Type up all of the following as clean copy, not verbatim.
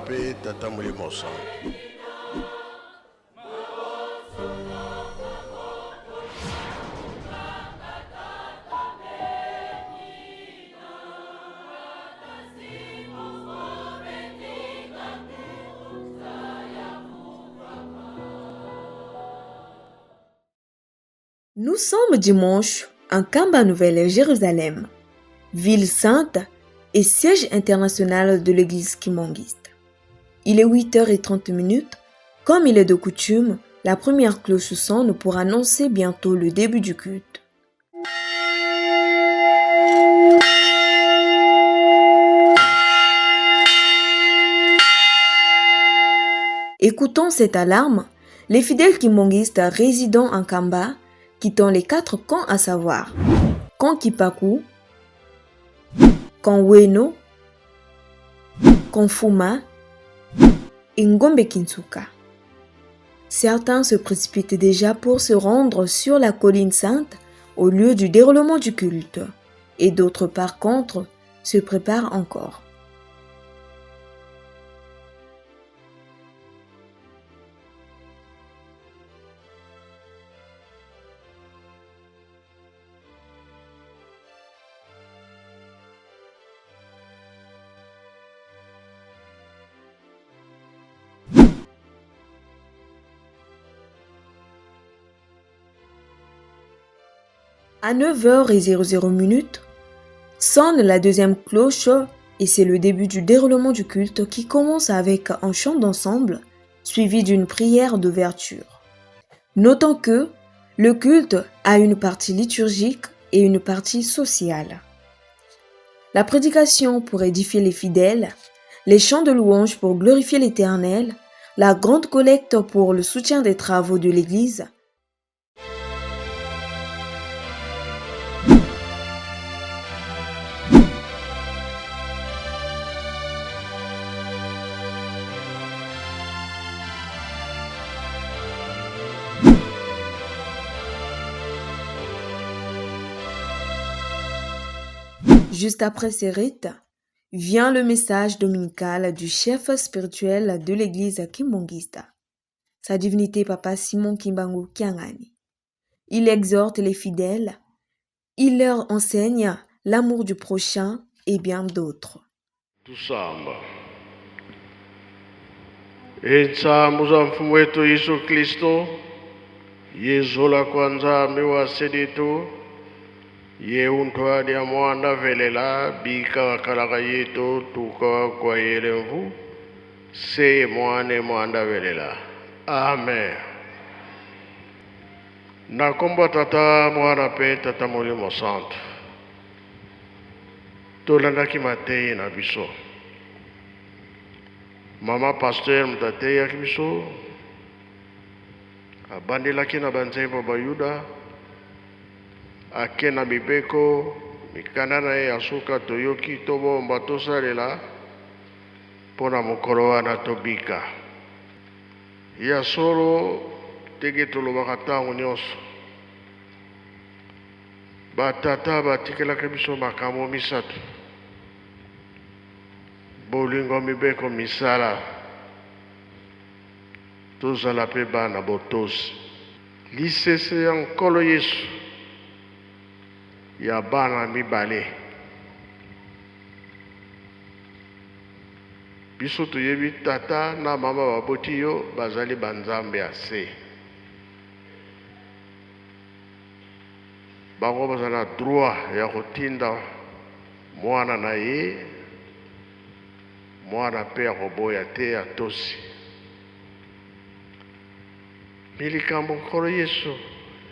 mpe Tata Molimo Santu. Nous sommes dimanche en Kamba Nouvelle-Jérusalem, ville sainte et siège international de l'église kimbanguiste. Il est 8h30, comme il est de coutume, la première cloche sonne pour annoncer bientôt le début du culte. Écoutant cette alarme, les fidèles kimbanguistes résidant en Kamba, quittant les 4 camps à savoir camp Kipaku, camp Weno, camp Fuma et Ngombe Kinsuka. Certains se précipitent déjà pour se rendre sur la colline sainte au lieu du déroulement du culte, et d'autres par contre se préparent encore. À 9h00, sonne la deuxième cloche et c'est le début du déroulement du culte qui commence avec un chant d'ensemble suivi d'une prière d'ouverture. Notons que le culte a une partie liturgique et une partie sociale. La prédication pour édifier les fidèles, les chants de louange pour glorifier l'Éternel, la grande collecte pour le soutien des travaux de l'Église, Juste après ces rites, vient le message dominical du chef spirituel de l'église Kimbanguiste, sa divinité Papa Simon Kimbangu Kiangani. Il exhorte les fidèles, il leur enseigne l'amour du prochain et bien d'autres. Tusamba. Etsambu za mfumu wetu Yesu Kristo, yezola kwa Nzambi wa seditu, ye untwadi ya mwana velela, bika wakalaka yetu tuka kwa yelemvu, se mwane mwanda velela. Amen. Na kombo tata mwana pe tata Molimo Santu. Tolandaki mateyi na biso. Mama pasteur moto ateyaki biso, abandelaki na banzembo bayuda, ake na mibeko, mikanda na ye ya suka toyoki tobomba tosalela mpo na mokolo wana tobika. Ya solo ndenge tolobaka ntango nyonso, batata batikelaki biso makambo misato: bolingo, mibeko, misala. Tozala mpe bana botosi. Lisese ya Nkolo Yesu ya bana mibale. Biso toyebi tata na mama baboti yo bazali banzambe ya se. Bango bazali na droit ya kotinda mwana na ye, mwana mpe akoboya te, atosi. Mi likambo Nkolo Yesu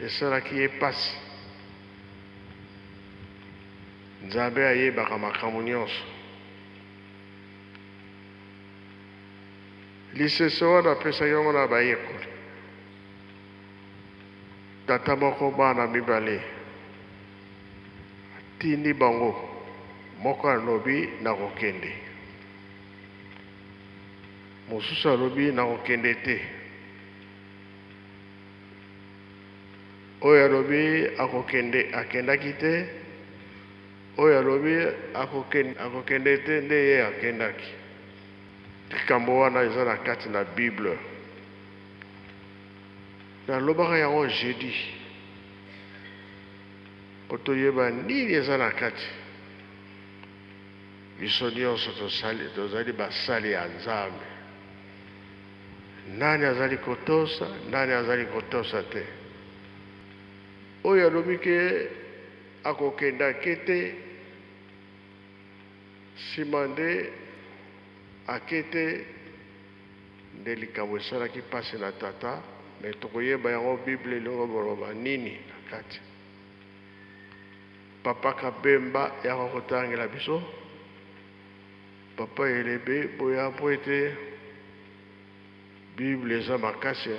esalaki ye pasi. Nzambe ayebaka makambo nyonso. Lisese wana apesaki yango na bayekoli. Tata moko bana mibale atindi bango, moko alobi nakokende, mosusu alobi nakokende te. Oyo alobi akokende akendaki te, oyo alobi akokende te nde ye akendaki. Likambo wana eza na kati na Bible. Nalobaka yango jeudi po toyeba nini eza na kati. Biso nyonso tosali, tozali basali ya Nzambe. Nani azali kotosa, nani azali kotosa te. Oyo alobi ke akokenda ke te, sima nde ake te, nde likambo esalaki mpasi na tata. Me tokoyeba yango Bible elingi koloba nini na kati. Papa Kabemba yaka kotangela biso. Papa Elebe boya po ete Bible eza makasi.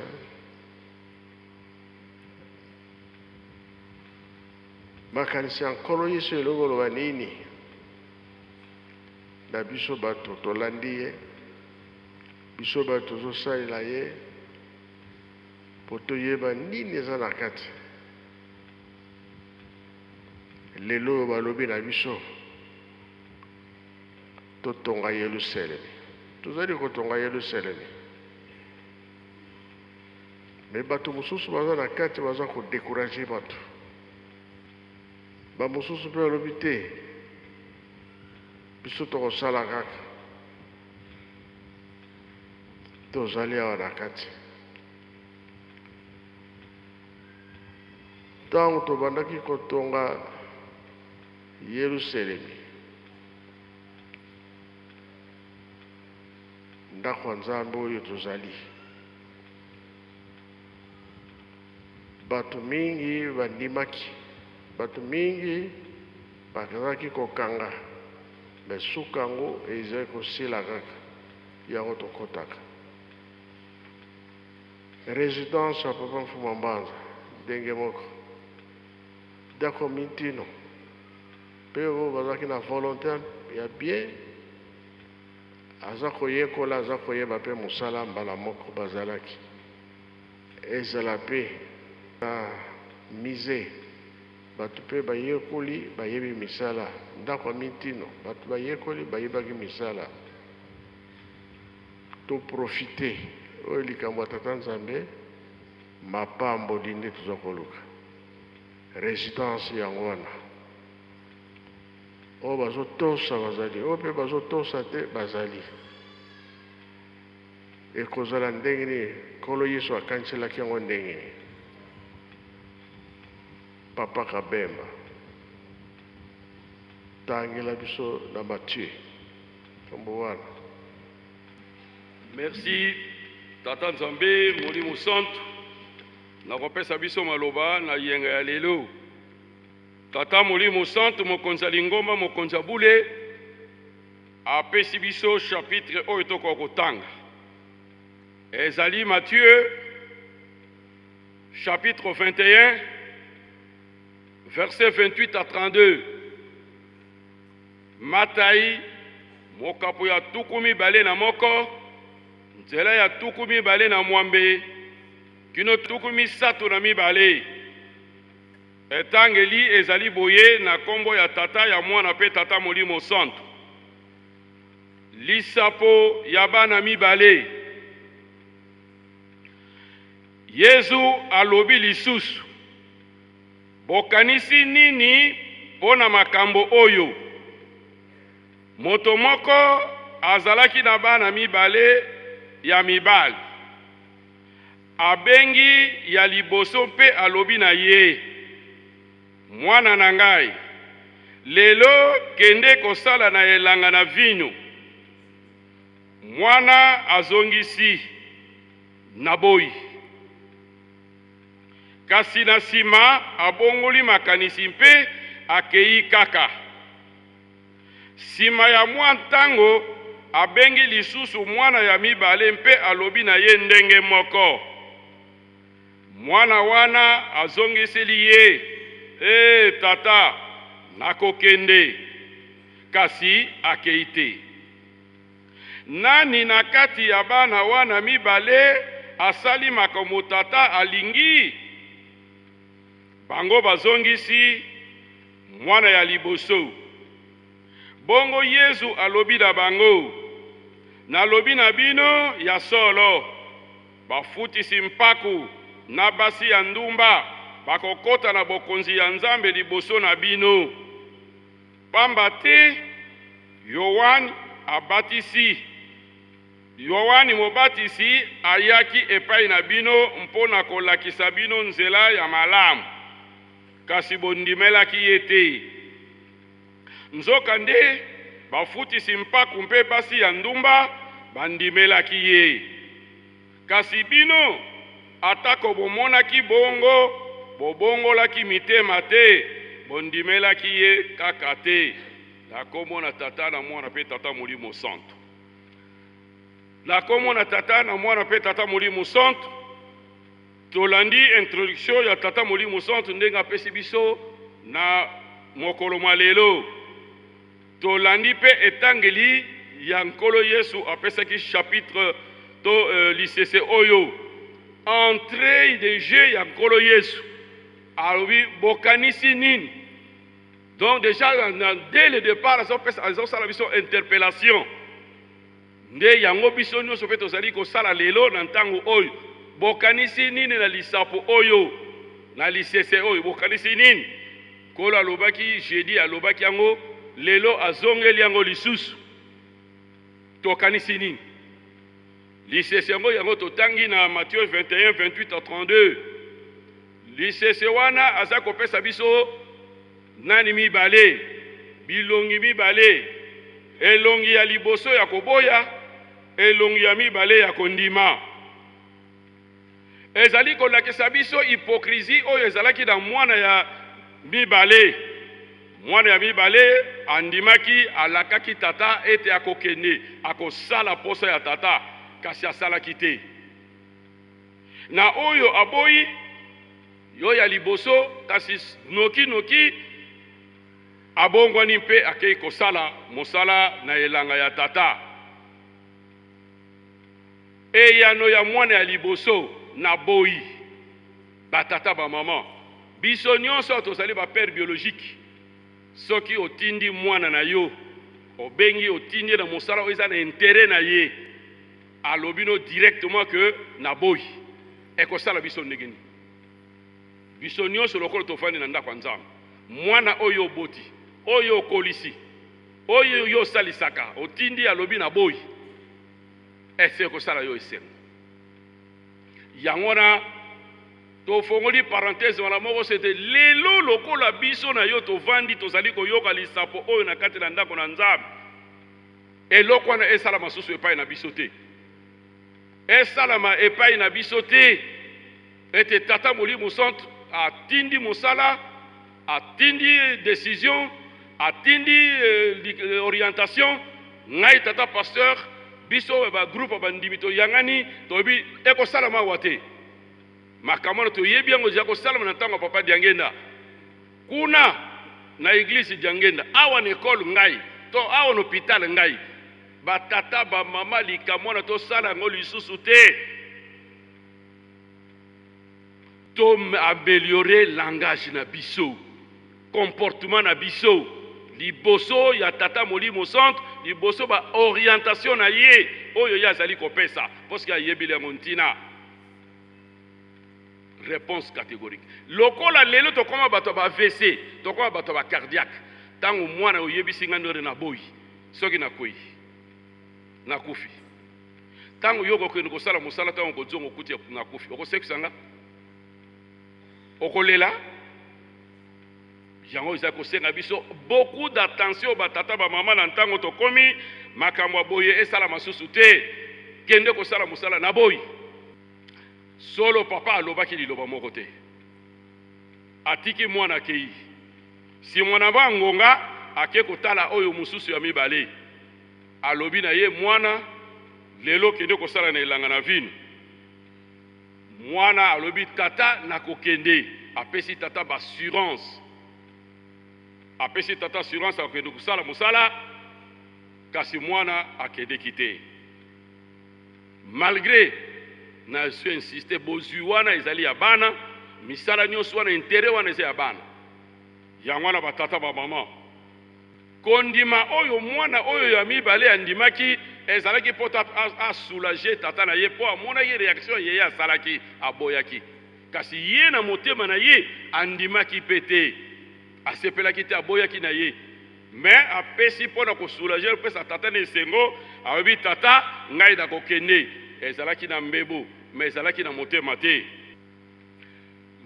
Makanisi ya Nkolo Yesu elingi koloba nini na biso bato tolandi ye, biso bato tozosalela ye, po toyeba nini eza na kati. Lelo oyo balobi na biso totonga Yelusalemi, tozali kotonga Yelusalemi, me bato mosusu baza na kati baza kodécourager bato. Bamosusu mpe balobi te, biso tokosala kaka, tozali awa na kati. Ntango tobandaki kotonga Yelusalemi, ndako ya Nzambe oyo tozali, bato mingi bandimaki, bato mingi bazalaki kokanga, me suka yango ezali kosila kaka, yango tokotaka. Résidence ya Papa Mfuma Mbanza ndenge moko, ndako mitino mpe oyo bazalaki na volonté ya bien, aza koyekola, aza koyeba mpe mosala mbala moko bazalaki. Ezala mpe na musée, bato mpe bayekoli bayebi misala. Ndako ya mitino bato bayekoli bayebaki misala. Toprofite oyo likambo ya Tata Nzambe, mapamboli nde toza koluka. Résidence yango wana, oyo bazotosa bazali, oyo mpe bazotosa te bazali. Ekozala ndenge nini? Nkolo Yesu akaniselaki yango ndenge nini? Papa Kabemba, tangela biso na Matthieu kombo wana. Merci Tata Nzambe Molimo Santu na kopesa biso maloba na yenga ya lelo. Tata Molimo Santu, mokonzi ya lingomba, mokonzi ya bule, apesi biso chapitre oyo tokoka kotanga. Ezali Matthieu chapitre 21 verset 28 à 32. Matai mokapo ya 21 nzela ya 28 kino 32. Etangeli ezali boye na kombo ya Tata, ya Mwana pe Tata Molimo Santu. Lisapo ya bana mibale. Yezu alobi lisusu, bokanisi nini mpo na makambo oyo? Moto moko azalaki na bana mibale ya mibali. Abengi ya liboso mpe alobi na ye, mwana na ngai, lelo kende kosala na elanga na vino. Mwana azongisi, naboyi. Kasi na nsima abongoli makanisi mpe akei kaka. Sima ya mwa ntango, abengi lisusu mwana ya mibale mpe alobi na ye ndenge moko. Mwana wana azongiseli ye, Ee tata, nakokende. Kasi akei te. Nani na kati ya bana wana mibale asali makambo tata alingi? Bango bazongisi, mwana ya liboso. Bongo Yezu alobi na bango, Nalobi na bino ya solo, bafutisi mpaku na basi ya ndumba bakokota na bokonzi ya Nzambe liboso na bino. Pamba te Yoane abatisi Yoane Mobatisi ayaki epai na bino mpo na kolakisa bino nzela ya malamu, kasi bondimelaki ye te. Nzokande, bafutisi mpaku mpe basi ya ndumba bandimelaki ye. Kasi bino, atako bomonaki bongo, bobongolaki mitema te, bondimelaki ye kaka te. Na kombo na Tata, na Mwana mpe Tata Molimo Santu. Na kombo na Tata, na Mwana mpe Tata Molimo Santu, tolandi introduction ya Tata Molimo Santu ndenge apesi biso na mokolo mwa lelo. Tolandi mpe etangeli ya Nkolo Yesu apesaki chapitre to lisese oyo entrée de jeu ya Nkolo Yesu. Alobi bokanisi nini? Donc déjà dès le départ azosala biso interpellation. Nde yango biso nyonso mpe tozali kosala lelo na ntango oyo. Bokanisi nini na lisapo oyo, na lisese oyo, bokanisi nini? Nkolo alobaki jeudi, alobaki yango lelo, azongeli yango lisusu. Tokanisi nini? Lisese yango yango totangi na Matthieu 21, 28 à 32. Lisese wana aza kopesa biso nani mibale, bilongi mibale, elongi ya liboso ya koboya, elongi ya mibale ya kondima. Ezali kolakisa biso hypocrisie oyo ezalaki na mwana ya mibale. Mwana ya mibale andimaki, alakaki tata ete akokende, akosala posa ya tata, kasi asalaki te. Na oyo aboyi yo ya liboso, kasi noki noki abongwani mpe akei kosala mosala na elanga ya tata. Eyano ya mwana ya liboso, naboyi. Batata, bamama, biso nyonso tozali ba père biologique. Soki otindi mwana na yo, obengi, otindi ye na mosala oyo eza na interet na ye, alobi no directement que naboyi, ekosala biso ndenge nini? Biso nyonso lokola tofandi na ndako ya Nzambe, mwana oyo oboti, oyo okolisi, oyo yo osalisaka, otindi, alobi naboyi, ese ekosala yo esengo? Yango wana tofongoli parenthèse wana moko, sete lelo lokola biso na yo tovandi, tozali koyoka lisapo oyo na kati na ndako na Nzambe, eloko wana esalama susu epai na biso te, esalama epai na biso te, ete Tata Molimo Santu atindi mosala, atindi décision, atindi orientation. Ngai tata pasteur, biso ba groupe bandimi toyangani, toyebi ekosalama awa te. Makambo wana toyebi yango eza kosalama na ntango ya papa Diangenda kuna na église Diangenda, awa na école ngai to awa na hôpital ngai. Batata, bamama, likambo wana tosala yango lisusu te. To améliorer langage na biso, comportement na biso liboso ya Tata Molimo Centre, liboso ba orientation na ye oyo ye azali kopesa, parce que ayebeli yango ntina. Réponse catégorique. Lokola lelo tokoma bato ba AVC, tokoma bato ba cardiaque, ntango mwana oyebisi ngai ndore na boyi, soki nakwei nakufi, ntango yo okokende kosala mosala, ntango okozonga okuti nakufi, okosekisa nga, okolela. Yango eza kosenga biso beaucoup d'attention, batata, bamama, na ntango tokomi makambo ya boye esalama susu te. Kende kosala mosala, na boyi. Solo papa alobaki liloba moko te, atiki mwana akei. Nsima na bangonga ake kotala oyo mosusu ya mibale, alobi na ye: mwana, lelo kende kosala na elanga na vino. Mwana alobi: tata, nakokende. Apesi tata baassurance, apesi tata assurance akokende kosala mosala, kasi mwana akendeki te. Malgré na su insiste, bozwi wana ezali ya bana, misala nyonso wana, intérêt wana eza ya bana. Yango wana batata, bamama, kondima oyo mwana oyo ya mibale andimaki Ezalaki mpo a soulager tata na ye mpo amonaki reaction ye asalaki, aboyaki. Kasi ye na motema na ye andimaki mpe te, asepelaki te, aboyaki na ye. Mais apesi mpo na ko soulager, kopesa tata na esengo, alobi tata ngai nakokende. Ezalaki na mbebo, mais ezalaki na motema te.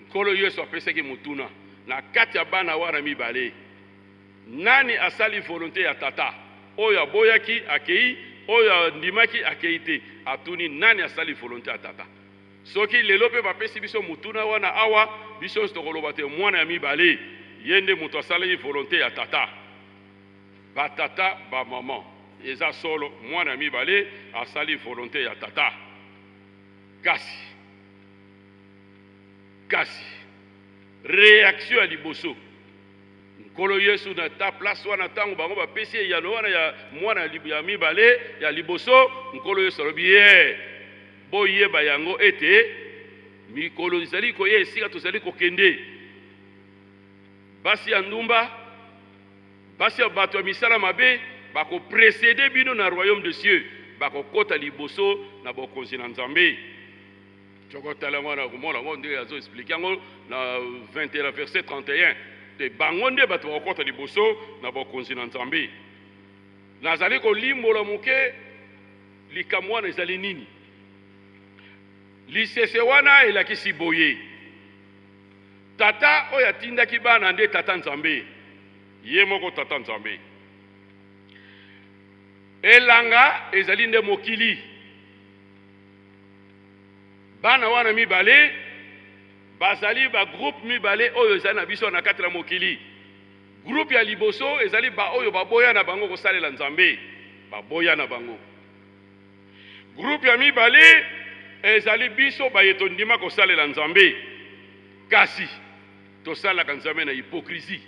Nkolo Yesu apesaki motuna na kati ya bana wana mibale, nani asali volonte ya tata? Oyo aboyaki akei, oyo andimaki akei te. Atuni nani asali volonte ya tata? Soki lelo mpe bapesi biso motuna wana awa, biso nyonso tokoloba te mwana ya mibale ye nde moto asalaki volonte ya tata. Ba tata, ba maman, eza solo mwana ya mibale asali volonte ya tata. Kasi, kasi reaction ya liboso Nkolo Yesu na ta place wana, ntango bango bapesi eyano wana ya mwana ya mibale ya liboso, Nkolo Yesu alobi ye, boyeba yango ete mikolo ezali koya esika tozali kokende, basi ya ndumba, basi ya bato ya misala mabe bakopresede bino na royaume de cieux, bakokota liboso na bokonzi na Nzambe. Tokotala yango wana komona yango ndenge azo expliquer yango na 21 verset 31 te bango nde bato bakokota liboso na bokonzi na Nzambe. Nazali kolimbola moke likambo wana ezali nini. Lisese wana elakisi boye, tata oyo atindaki bana nde tata Nzambe, ye moko tata Nzambe. Elanga ezali nde mokili. Bana wana mibale bazali ba groupe mibale oyo ezali na biso na kati na mokili. Groupe ya liboso ezali ba oyo baboya na bango kosalela Nzambe, baboya na bango. Groupe ya mibale ezali biso baye tondima kosalela Nzambe, kasi tosalaka Nzambe na hypocrisie,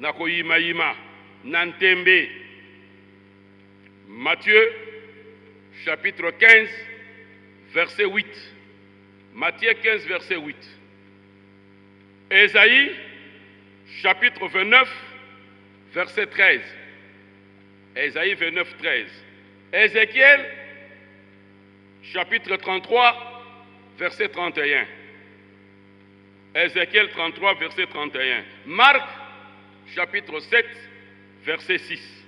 na koyimayima, na ntembe. Matthieu chapitre 15 verset 8. Matthieu 15 verset 8. Esaïe chapitre 29 verset 13. Esaïe 29 13. Ézéchiel chapitre 33 verset 31. Ézéchiel 33 verset 31. Marc chapitre 7 verset 6.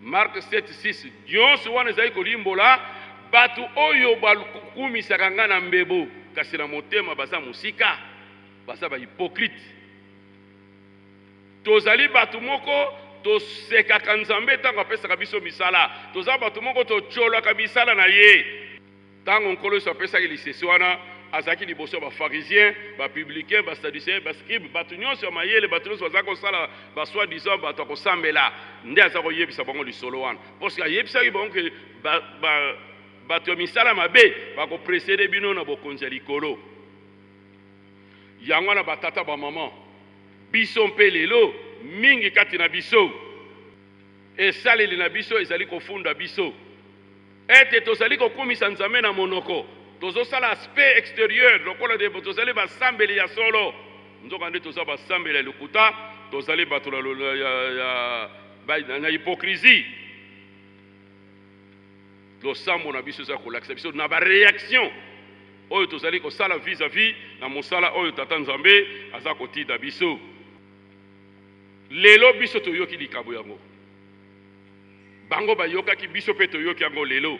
Marc 7, 6 Nyonso wana ezali kolimbola bato oyo bakumisaka ngai na mbebo, kasi na motema baza mosika, baza ba hypocrite. Tozali bato moko tosekaka Nzambe ntango apesaka biso misala, toza bato moko totyolaka misala na ye. Ntango Nkolo Yesu apesaki lisese wana, azalaki liboso ya ba pharisiens, ba publicains, ba sadduceens, ba scribes, bato nyonso ya mayele, bato nyonso bazalaki kosala ba soi-disant bato ya kosambela, nde aza koyebisa bango lisolo wana. Parce que ayebisaki bango ke ba, ba, bato ya misala mabe bako preceder bino na bokonzi ya likolo. Yango wana batata, ba mama, biso mpe lelo mingi kati na biso esaleli na biso ezali kofunda biso Ete tozali kokumisa Nzambe na monoko, tozosala aspect exterieur lokola de tozali basambeli ya solo, nzokande toza basambeli ya lokuta, tozali bato ya, ya, ya, na hypocrisie. Losambo na biso eza kolakisa biso na ba reaction oyo tozali kosala vis-à-vis na mosala oyo Tata Nzambe aza kotinda biso. Lelo biso toyoki likambo yango. Bango bayokaki, biso mpe toyoki yango lelo.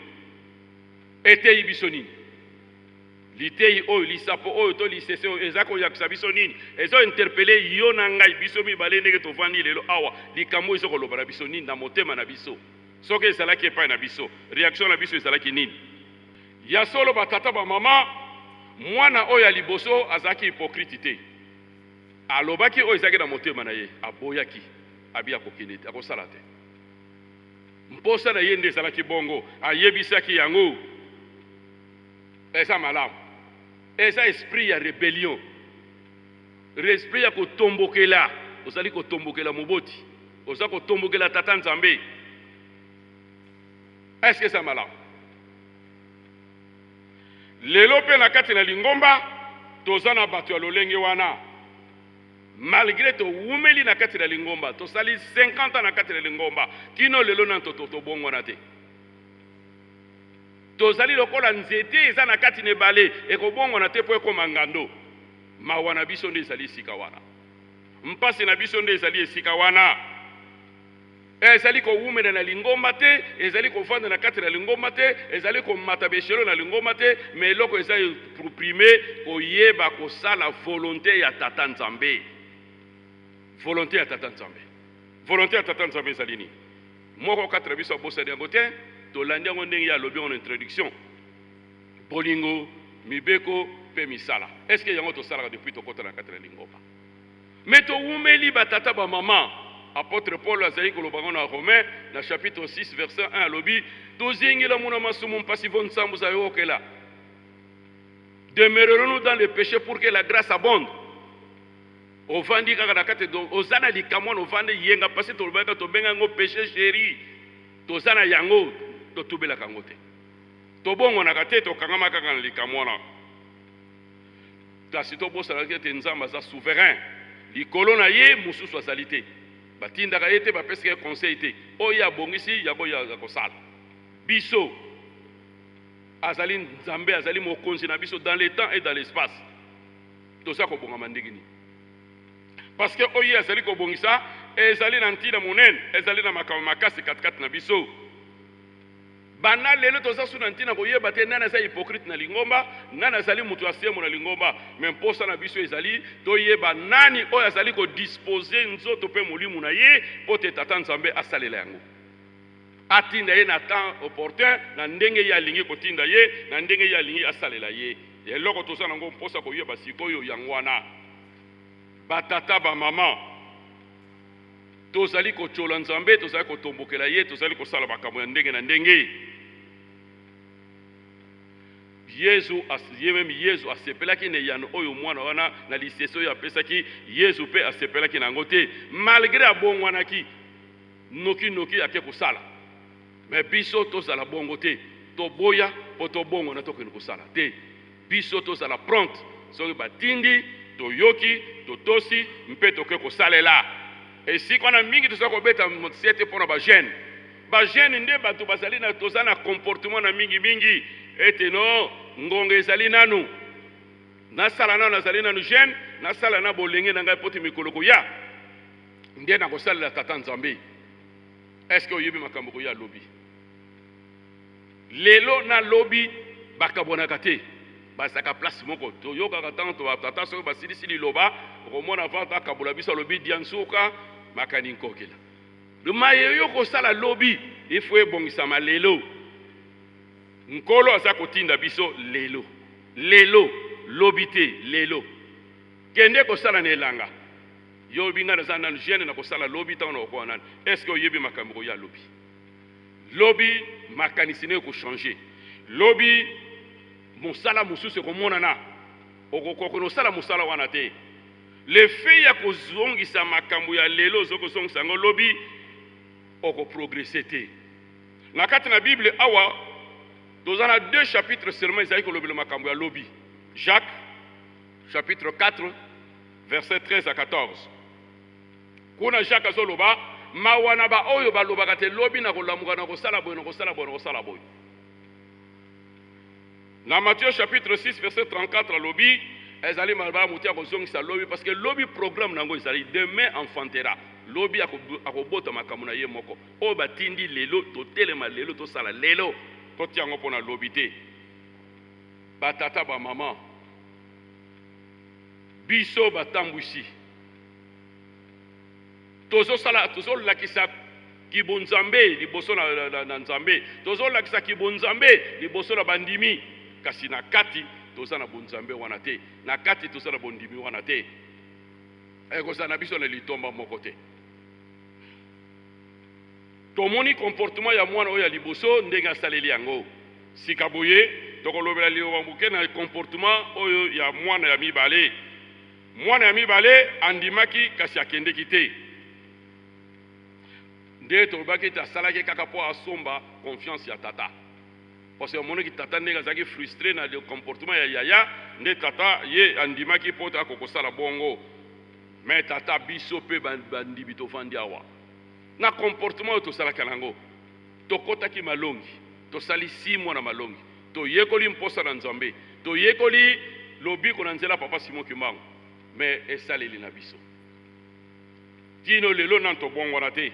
Eteyi biso nini? Liteyi oyo, lisapo oyo to lisese oyo eza koyakisa biso nini? Ezo interpeller yo na ngai, biso mibale ndenge tovandi lelo awa. Likambo oyo ezo koloba na biso nini na motema na biso? Soki ezalaki epai na biso, reaction na biso ezalaki nini? Ya solo, ba tata ba mama, mwana oyo ya liboso azalaki hypocrite te. Alobaki oyo ezalaki na motema na ye, aboyaki, abi akokende te, akosala te. Mposa na ye nde ezalaki bongo, ayebisaki yango. Eza malamu. Eza esprit ya rebellion, esprit ya kotombokela. Ozali kotombokela moboti, oza kotombokela tata Nzambe. Est-ce que eza malamu? Lelo mpe na kati na lingomba toza na bato ya lolenge wana. Malgre towumeli na kati na lingomba, tosali 50 ans na kati na lingomba, kino lelo nano tobongwana te. Tozali lokola nzete eza na kati na ebale, ekobongwana te mpo ekoma ngando. Mawa na biso nde ezali esika wana, mpasi na biso nde ezali esika wana. Ezali kowumela na lingomba te, ezali kovanda na kati na lingomba te, ezali komata beshelo na lingomba te, mais eloko eza prime koyeba kosala volonte ya Tata Nzambe. Volonte ya Tata Nzambe. Volonte ya Tata Nzambe ezali nini? Moko kati na biso abosani yango te, tolandi yango ndenge ye alobi yango na introduction. Bolingo, mibeko mpe misala. Est-ce que yango tosalaka depuis tokota na kati na lingomba? Mais towumeli ba tata ba mama. Apotre Paul azali koloba yango na Romains na chapitre 6 verset 1, alobi tozingela muna masumu mpasi vo nsambo za yokela. Demeurerons-nous dans le péché pour que la grâce abonde? Ovandi kaka na kati, oza na likambo wana, ovandi yenga pasi, tolobaka tobenga yango péché chéri, toza na yango, totubelaka yango te, tobongwanaka te, tokangama kaka na likambo wana. Kasi tobosanaka ete Nzambe aza souverain, likolo na ye mosusu azali te, batindaka ye te, bapesaka ye conseil te, oyo abongisi yango ye aza kosala. Biso azali Nzambe, azali mokonzi na biso dans le temps et dans l'espace. Toza kobongama ndenge nini? Parce que oyo ye azali kobongisa ezali na ntina monene, ezali na makambo makasi katikati na biso. Banda lelo toza su na ntina koyeba te nani aza hypocrite na lingomba, nani azali moto ya sembo na lingomba, mais mposa na biso ezali toyeba nani oyo azali kodispose nzoto mpe molimo na ye mpo te Tata Nzambe asalela yango, atinda ye na temps opportun, na ndenge ye alingi kotinda ye, na ndenge ye alingi asalela ye. Eloko toza nango mposa koyeba sikoyo yango wana. Batata, bamama, tozali kotyola Nzambe, tozali kotombokela ye, tozali kosala makambo ya ndenge na ndenge. Yezu, ye meme Yezu asepelaki na eyano oyo mwana wana na lisese oyo apesaki. Yezu mpe asepelaki na yango te, malgre abongwanaki noki noki ake kosala. Mais biso tozala bongo te, toboya mpo tobongwana tokende kosala te. Biso tozala prompt, soki batindi toyoki, totosi mpe toke kosalela. Esika wana mingi toza kobeta sete mpo na ba jeunes. Ba jeunes nde bato bazali na, toza na comportement na mingi mingi ete no ngonga ezali nanu, nasala nanu, nazali nanu jeune, nasala na bolenge na ngai mpo te mikolo koya nde nakosalela Tata Nzambe. Est-ce que oyebi makambo koya lobi? Lelo na lobi bakabwanaka te, bazalaka place moko. Toyokaka ntango tata soki basilisi liloba, okomona avant akabola biso alobi diansuka makani nkokela. Maye yo kosala lobi ifo ebongisama lelo. Nkolo aza kotinda biso lelo, lelo, lobi te, lelo. Kende kosala na elanga. Yo oyebi ngai naza nanu jeune, nakosala lobi ntango nakokoa nanu. Est-ce que oyebi makambo koya lobi? Lobi makanisi nayo ekochanger, lobi mosala mosusu ekomonana, okokoka kosala mosala wana te. Le fait ya kozongisa makambo ya lelo, ozo kozongisa yango lobi, okoprogresse te. Na kati na Bible awa toza na 2 chapitres seulement ezali kolobela makambo ya lobi. Jacques chapitre 4 verset 13 à 14. Kuna Jacques azoloba mawa na baoyo balobaka te lobi na kolamuka na kosala boye na kosala boye na kosala boye. Na Matthieu chapitre 6 verset 34 alobi ezali maloba moto ya kozongisa lobi, parce que lobi programme nango ezali demain enfantera, lobi akobota makambo na ye moko. Oyo batindi lelo totelema lelo tosala lelo, totia yango mpona lobi te. Batata ba mama, biso batambwisi tozosala, tozolakisa kibonzambe liboso na Nzambe, tozolakisa kibonzambe liboso na bandimi, kasi na kati toza na bonzambe wana te, na kati toza na bondimi wana te. Ekozala na biso na litomba moko te. Tomoni comportement ya mwana oyo ya liboso ndenge asaleli yango. Sika boye tokolobela liloba moke na comportement oyo ya mwana ya mibale. Mwana ya mibale andimaki kasi akendeki te. Nde tolobaki ete asalaki kaka mpo asomba confiance ya tata. Parce que amonaki tata ndenge azalaki frustré na le comportement ya yaya, nde tata ye andimaki mpo ete akokosala bongo. Mais tata biso mpe bandimi tovandi awa na comportement oyo tosalaka nango, tokotaki malongi, tosali 6 mois na malongi. Toyekoli mposa na Nzambe, toyekoli lobiko na nzela Papa Simon Kimbangu, mais esaleli na biso tino lelo nanu tobongwana te.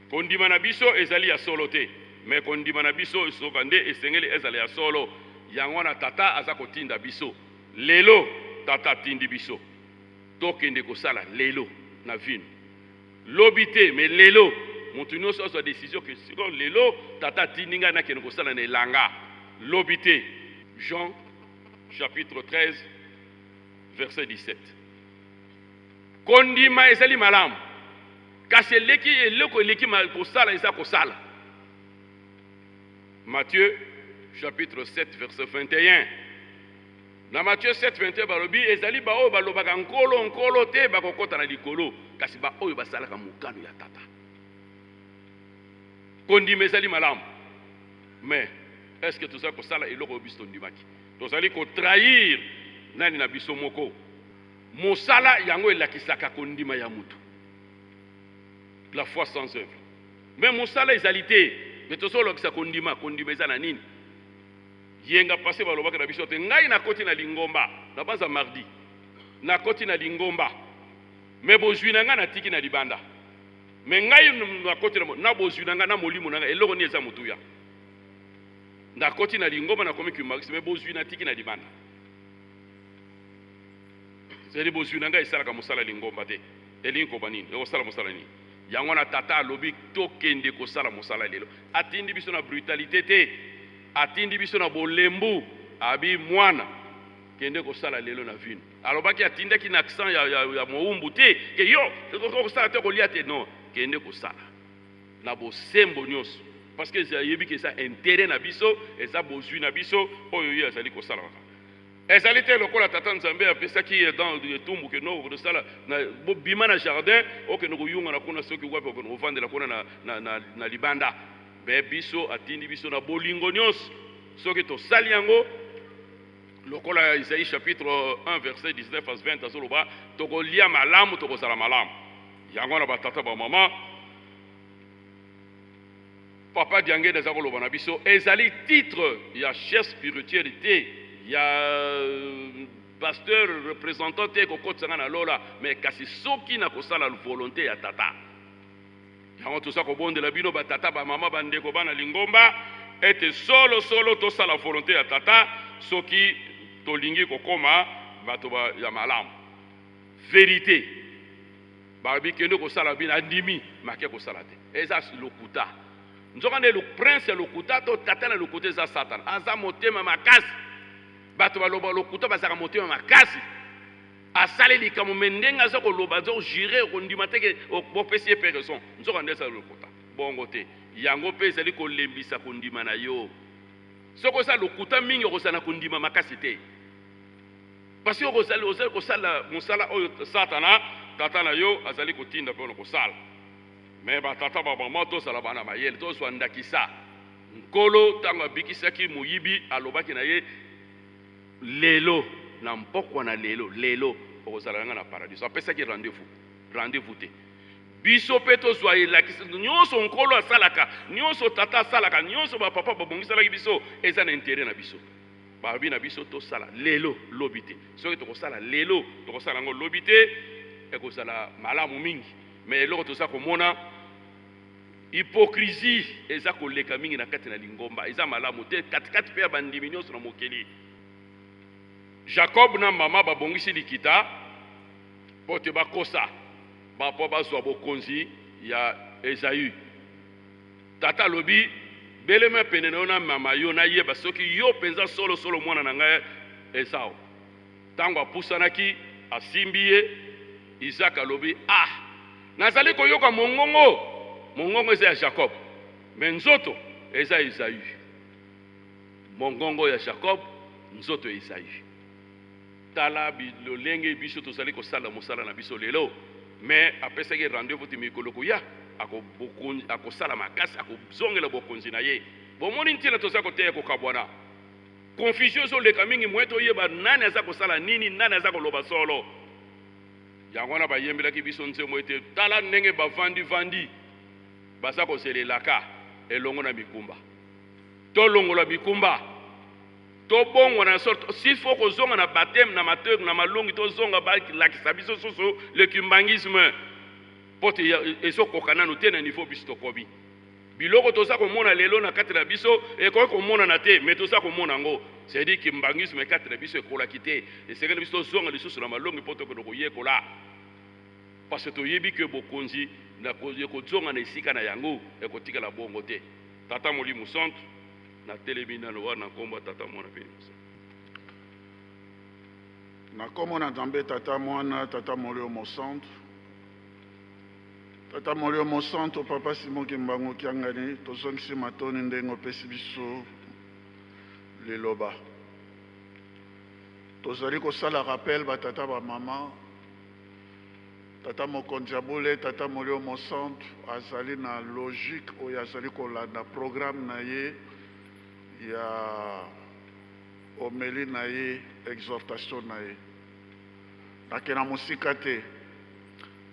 Kondima na biso ezali ya solo te, mais kondima na biso soka nde esengeli ezala ya solo. Yango wana Tata aza kotinda biso lelo. Tata atindi biso tokende kosala lelo na vino, lobi te, mais lelo. Moto nyonso azwa décision ke sikoyo lelo Tata atindi ngai nakende kosala na elanga, lobi te. Jean chapitre 13 verset 17. Kondima ezali malamu, kasi eleki eloko eleki kosala eza kosala. Matthieu chapitre 7 verset 21. Na Matthieu 7 21 balobi ezali baoyo balobaka Nkolo, Nkolo te bakokɔta na likolo, kasi baoyo basalaka mokano ya Tata. Kondima ezali malamu, mais est ce que tozali kosala eloko oyo biso tondimaki? Tozali kotrahir nani na biso moko. Mosala yango elakisaka kondima ya mutu, la foi sans œuvre. Mais mosala ezali te, mais tozolakisa kondima. Kondima eza na nini? Yenga pase balobaka na biso te, ngai nakoti na lingomba na banza mardi, nakoti na lingomba, mais bozwi na ngai natiki na libanda. Mais ngai nakoti na bozwi na ngai na molimo na ngai, eloko nini eza motuya? Nakoti na lingomba, nakomi kimbanguiste, mais bozwi natiki na libanda. Ezali bozwi na ngai esalaka mosala lingomba te. Elingi koba nini? Ekosala mosala nini? Yango wana Tata alobi tokende kosala mosala lelo. Atindi biso na brutalité te, atindi biso na bolembu. Abi mwana, kende kosala lelo na vino. Alobaki, atindaki na accent ya mowumbu te, ke yo kosala te, kolia te. Non, kende kosala na bosembo nyonso, parce que ayebi ke eza intérêt na biso, eza bozwi na biso oyo ye azali kosala. Kaka ezali te lokola Tata Nzambe apesaki dans etumbu ke no, okosala bobima na jardin, okende koyungana kuna, soki wapi, okende kovandela kuna na libanda. Mais biso atindi biso na bolingo nyonso. Soki tosali yango lokola Isaïe chapitre 1 verset 19 à 20 azoloba, tokolia malamu, tokozala malamu. Yango wana batata, bamama, Papa Diangene eza koloba na biso, ezali titre ya chef spirituel te, ya pasteur représentant te ekokotisa na lola, mais kasi soki na kosala volonté ya Tata. Yango toza kobondela bino batata, bamama, bandeko, bana lingomba, ete solo solo tosala volonté ya Tata soki tolingi kokóma bato ya malamu. Vérité, balobi kende kosala, bino andimi make kosala te, eza lokuta. Nzoka nde prince ya lokuta to tata na lokuta eza Satana. Aza motema makasi. Bato baloba lokuta bazalaka motema makasi. Asali likambo, mais ndenge aza koloba, aza kojurer, okondima te ke bopesi ye mpe raison. Nzoka nde eza lokuta. Bongo te, yango mpe ezali kolembisa kondima na yo. Soki oza lokuta mingi, okozala na kondima makasi te, parce que ozali kosala mosala oyo Satana tata na yo azali kotinda mpona kosala. Mais batata, bamama, tozala bana mayele, tozwa ndakisa. Nkolo, ntango abikisaki moyibi, alobaki na ye: "Lelo na mpokwa na lelo, lelo okozala na ngai na paradiso." Apesaki rendez-vous. Rendez-vous te, biso mpe tozwa elakisi. Nyonso Nkolo asalaka, nyonso Tata asalaka, nyonso bapapa babongisalaki biso, eza na intérêt na biso. Balobi na biso tosala lelo, lobi te. Soki tokosala lelo, tokosala yango lobi te, ekozala malamu mingi. Mais eloko toza komona, hypocrisie eza koleka mingi na kati na lingomba. Eza malamu te, katikati mpe ya bandimi nyonso na mokili. Jacob na mama babongisi likita mpo te bakosa mpo bazwa bokonzi ya Esaü. Tata alobi: "Belema pene na yo na mama yo, nayeba soki yo mpenza solosolo mwana na ngai Esau." Ntango apusanaki, asimbi ye. Isaac alobi: "Ah, nazali koyoka mongongo. Mongongo eza ya Jacob, mais nzoto eza Esaü. Mongongo ya Jacob, nzoto ya Esaü." Tala lolenge biso tozali kosala mosala na biso lelo. Mais apesaki rendez-vous ti mikolo koya akosala makasi, akozongela bokonzi na ye. Bomoni ntina toza koteya kokabwana? Confusion ezoleka mingi, moye toyeba nani aza kosala nini, nani aza koloba solo. Yango wana bayembelaki biso nzembo ete tala ndenge bavandi-vandi baza kozelelaka elongo na mikumba. Tolongola mikumba. Tobongwana na solo, s'il faut kozonga na baptême na mateu na malongi, tozonga balakisa biso susu le kimbanguisme mpo te ezokoka nanu te na niveau biso tokomi. Biloko toza komona lelo na kati na biso ekoki komonana te, mais toza komona yango. C'est-à-dire kimbanguisme kati na biso ekolaki te. Esengeli biso tozonga lisusu na malongi mpo tokende koyekola, parce que toyebi ke bokonzi ekozonga na esika na yango, ekotikala bongo te. Tata Molimo Santu, natelemi nano wana na nkombo ya Tata, Mwana mpe Molimo Santu. Na nkombo na Nzambe Tata, Mwana, Tata Molimo Mosantu. Tata Molimo Mosantu, Papa Simon Kimbangu Kiangani, tozongisi matoni ndenge opesi biso liloba. Tozali kosala rappel ba tata ba mama, Tata Mokonzi ya Bule, Tata Molimo Mosantu azali na logique oyo azali kolanda programme na ye ya homélie na ye, exhortation na ye. Nakenda mosika te.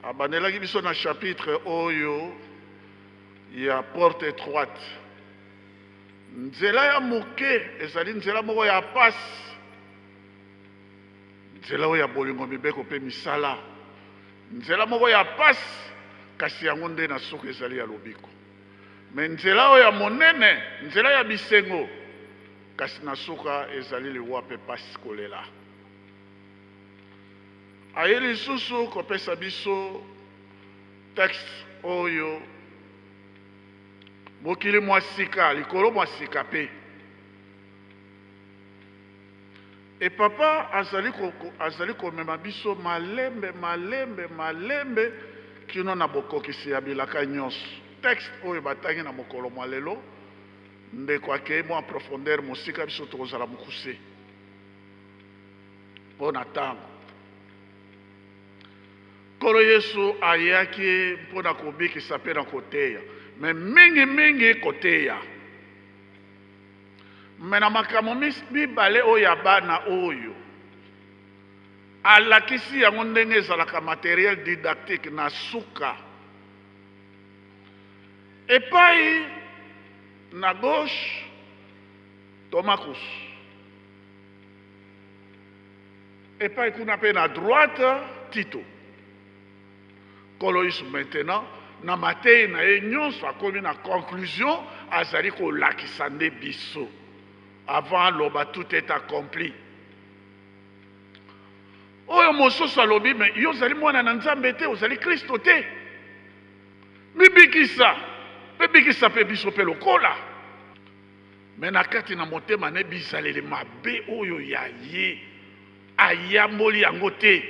Abandelaki biso na chapitre oyo ya porte étroite. Nzela ya moke ezali nzela moko ya pasi. Nzela oyo ya bolingo, mibeko mpe misala. Nzela moko ya pasi, kasi yango nde na suka ezali ya lobiko. Mais nzela oyo ya monene, nzela ya bisengo, kasi na suka ezali liwa mpe pasi kolela. Aye lisusu kopesa biso texte oyo mokili mwa sika, likolo mwa sika mpe. E papa azali ko, azali komema biso malembe malembe malembe kino na bokokisi ya bilaka nyonso. Texte oyo batangi na mokolo mwa lelo, ndeko akei mwa profondeur mosika, biso tokozala mokuse mpo na ntango. Nkolo Yesu ayaki mpo na kobikisa mpe na koteya, me mingi mingi koteya. Me na makambo mibale oyo ya bana oyo alakisi yango ndenge ezalaka materiel didactique na suka epai na gauche Thomas Kusu epai kuna mpe na droite Tito. Nkolo Yesu maintenant na mateyi na ye nyonso akomi na conclusion, azali kolakisa nde biso avant aloba tout est accompli. Oyo mosusu alobi me yo ozali mwana na Nzambe te, ozali Kristo te, mibikisa mpe bikisa mpe biso mpe lokola. Me na kati na motema ne bizaleli mabe oyo ya ye ayamboli yango te,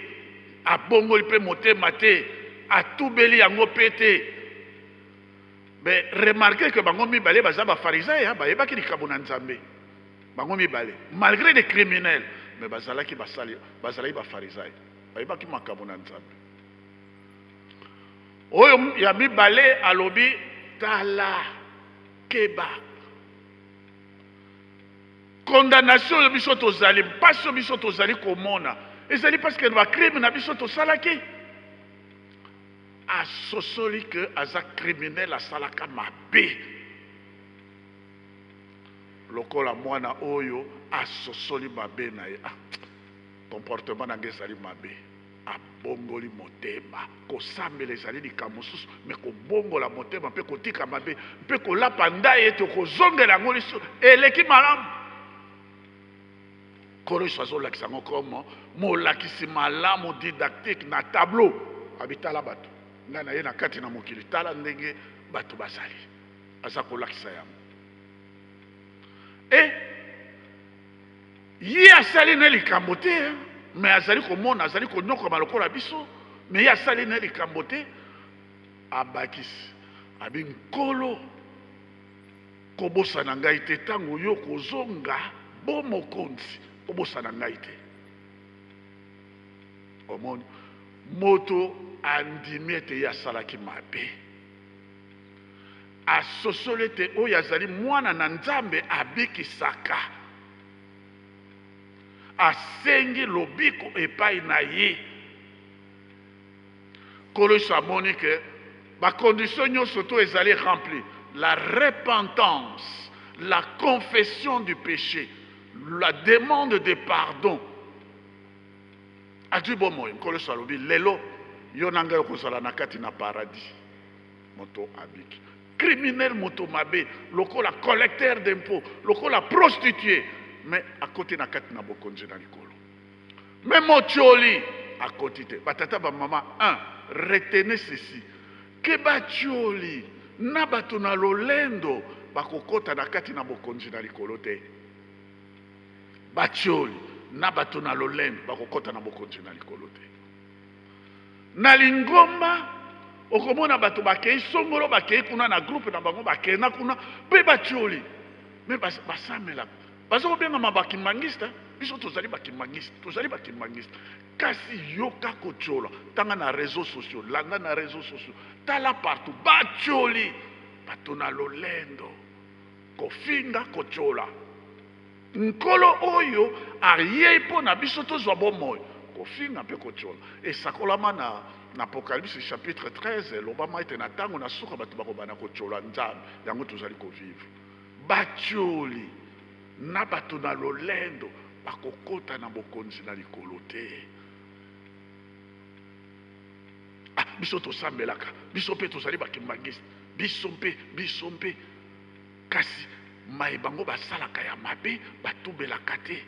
abongoli mpe motema te, atubeli yango mpe te. Mais remarquez que bango mibale baza ba pharisiens, bayebaki likambo na Nzambe. Bango mibale, malgré des criminels, mais bazalaki basali, bazalaki ba pharisiens, bayebaki makambo na Nzambe. Oyo ya mibale alobi tala keba. Condamnation oyo biso tozali, mpasi oyo biso tozali komona, ezali parce que ba crime na biso tosalaki. Asosoli que aza criminel, asalaka mabe. Lokola mwana oyo asosoli mabe na ye. Ah, comportement na ngai ezali mabe. Abongoli motema. Kosambela ezali likambo mosusu, me kobongola motema mpe kotika mabe mpe kolapa ndai ete okozongela yango lisusu eleki malamu. Nkolo Yesu azolakisa yango comme molakisi malamu didactique na tableau. Abi tala bato, ngai naye na kati na mokili, tala ndenge bato bazali. Aza kolakisa yango. E Ye asali ne likambo te, mais azali komona, azali konyokwama lokola biso, mais ye asali ne likambo te. Abakisi, abi, Nkolo, kobosana ngai te ntango yo kozonga bo mokonzi, kobosana ngai te. Omoni, moto andimi ete ye asalaki mabe, asosoli ete oyo azali mwana na Nzambe abikisaka. Asengi lobiko epai na ye. Nkolo Yesu amoni ke ba conditions nyonso to ezali rempli, la repentance, la confession du péché. La demande de pardon. Azwi bomoi. Nkolo Yesu alobi, lelo yo na ngai okozala na kati na paradis. Moto abiki. Criminel, moto mabe, lokola collecteur d'impôt, lokola prostituée, mais akoti na kati na bokonzi na likolo. Mais motioli akoti te. Batata ba mama, 1, retenez ceci, que batioli na bato na lolendo bakokota na kati na bokonzi na likolo te. Batioli na bato na lolendo bakokota na bokonzi na likolo te. Na lingomba okomona bato bakei songolo, bakei kuna na groupe na bango, bakenda kuna mpe batioli, me basamelaka, baza kobengama bakimbangiste. Biso tozali bakimbangiste, tozali bakimbangiste. Kasi yoka kotiola, tanga na réseaux sociaux, landa na réseaux sociaux, tala partout, batioli bato na lolendo, kofinga, kotiola. Nkolo oyo ayei mpo na biso tozwa bomoi, kofinga mpe kotiola. Esakolama na na Apocalypse chapitre 13, elobama ete na ntango na suka bato bakobanda kotiola Nzambe. Yango tozali kovivre. Batioli na bato na lolendo bakokota na bokonzi na likolo te. Ah, biso tosambelaka, biso mpe tozali bakimbangiste, biso mpe, biso mpe. Kasi maye bango basalaka ya mabe, batubelaka te.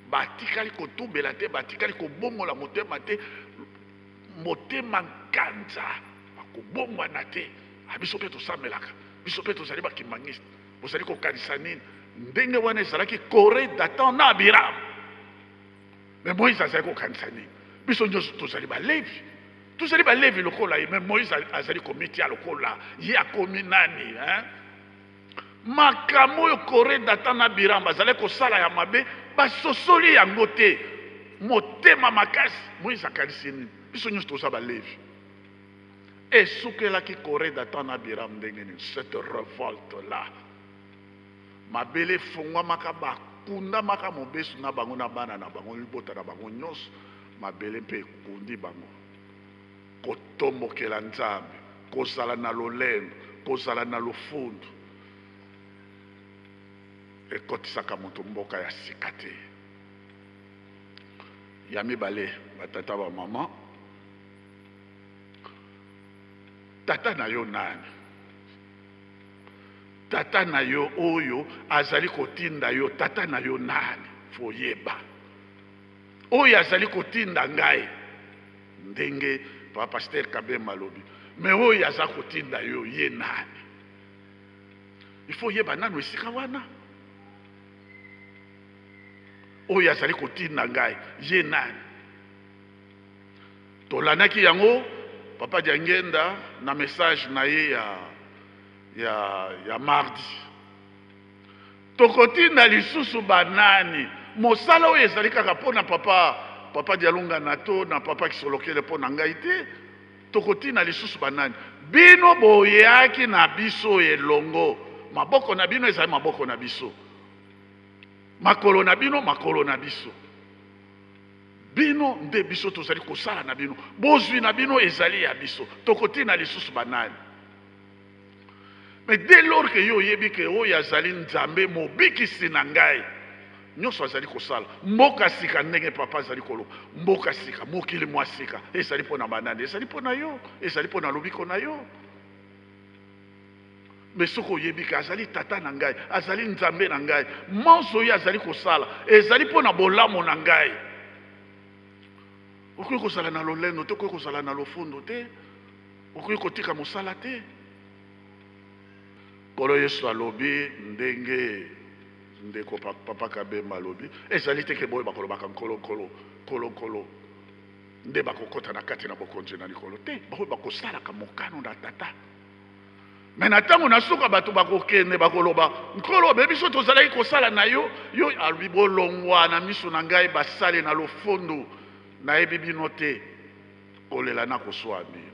Batikali kotubela te, batikali kobongola motema te, motema nkanza, bakobongwana te. Ah, biso mpe tosambelaka, biso mpe tozali bakimbangiste. Bozali kokanisa nini? Ndenge wana ezalaki Kore, Datan na Abiram. Mais Moïse azali kokanisa nini? Biso nyonso tozali Balevi, tozali Balevi lokola ye. Mais Moïse azali komitia lokola ye akomi nani, hein? Makambo oyo Kore, Datan na Abiram bazalaki kosala ya mabe, basosoli yango te. Motema makasi. Moïse akanisi nini? Biso nyonso toza Balevi. Esukelaki Kore, Datan na Abiram ndenge nini? Cette revolte là, mabele efongwamaka, bakundamaka mobesu na bango na bana na bango, libota na bango nyonso, mabele mpe ekundi bango. Kotombokela Nzambe, kozala na lolendo, kozala na lofundu, ekotisaka moto mboka ya sika te. Ya mibale, batata ba mama, tata na yo nani? Tata na yo oyo azali kotinda yo, tata na yo nani? Foyeba oyo azali kotinda ngai, ndenge papa pasteur Kabemba alobi, me oyo aza kotinda yo ye nani? Il faut yeba nano esika wana. Oyo azali kotinda ngai ye nani? Tolandaki yango papa Diangenda na message na ye ya, ya, ya mardi. Tokotinda lisusu banani? Mosala oyo ezali kaka mpo na papa, papa Dialungana to na papa Kisolokele mpo na ngai te. Tokotinda lisusu banani? Bino boyaki na biso elongo, maboko na bino ezali maboko na biso, makolo na bino makolo na biso. Bino nde biso tozali kosala na bino, bozwi na bino ezali ya biso. Tokotina lisusu banani? Mais dès lors que yo oyebi ke oyo azali Nzambe mobikisi na ngai, nyonso azali kosala mboka sika, ndenge papa azali koloba, mboka sika, mokili mwa sika, ezali mpo na banani? Ezali mpo na yo, ezali mpo na lobiko na yo. Mais soki oyebi ke azali tata na ngai, azali Nzambe na ngai, manso oyo azali kosala ezali mpo na bolamu na ngai, okoki kozala na lolendo te, okoki kozala na lofundo te, okoki kotika mosala te. Nkolo Yesu alobi ndenge ndeko papa Kabemba alobi, ezali te ke boyo bakolobaka Nkolo, Nkolo, Nkolo, Nkolo nde bakokota na kati na bokonzi na likolo te, baoyo bakosalaka mokano na Tata. Me na ntango na suka bato bakokende bakoloba, Nkolo, be biso tozalaki kosala na yo, yo alobi, bolongwa na miso na ngai basali na lofundu, nayebi bino te. Kolela na koswa mino.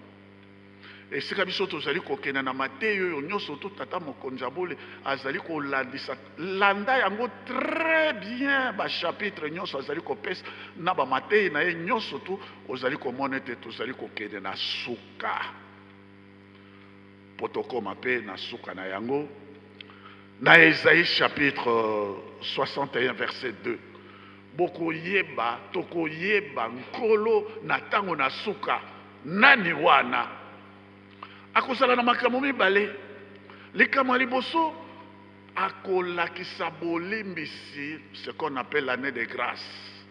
Esika biso tozali kokende na mateyi oyo nyonso to tata mokonzi ya bole azali kolandisa, landa yango très bien, ba chapitre nyonso azali kopesa na ba mateyi na ye nyonso tu, ozali komona ete tozali kokende na suka. Mpo tokoma mpe na suka na yango. Na Esaïe chapitre 61 verset 2, bokoyeba, tokoyeba Nkolo na tango na suka. Nani wana? Akozala na makambo mibale. Likambo ya liboso, akolakisa bolimbisi, ce qu'on appelle l'année de grâce.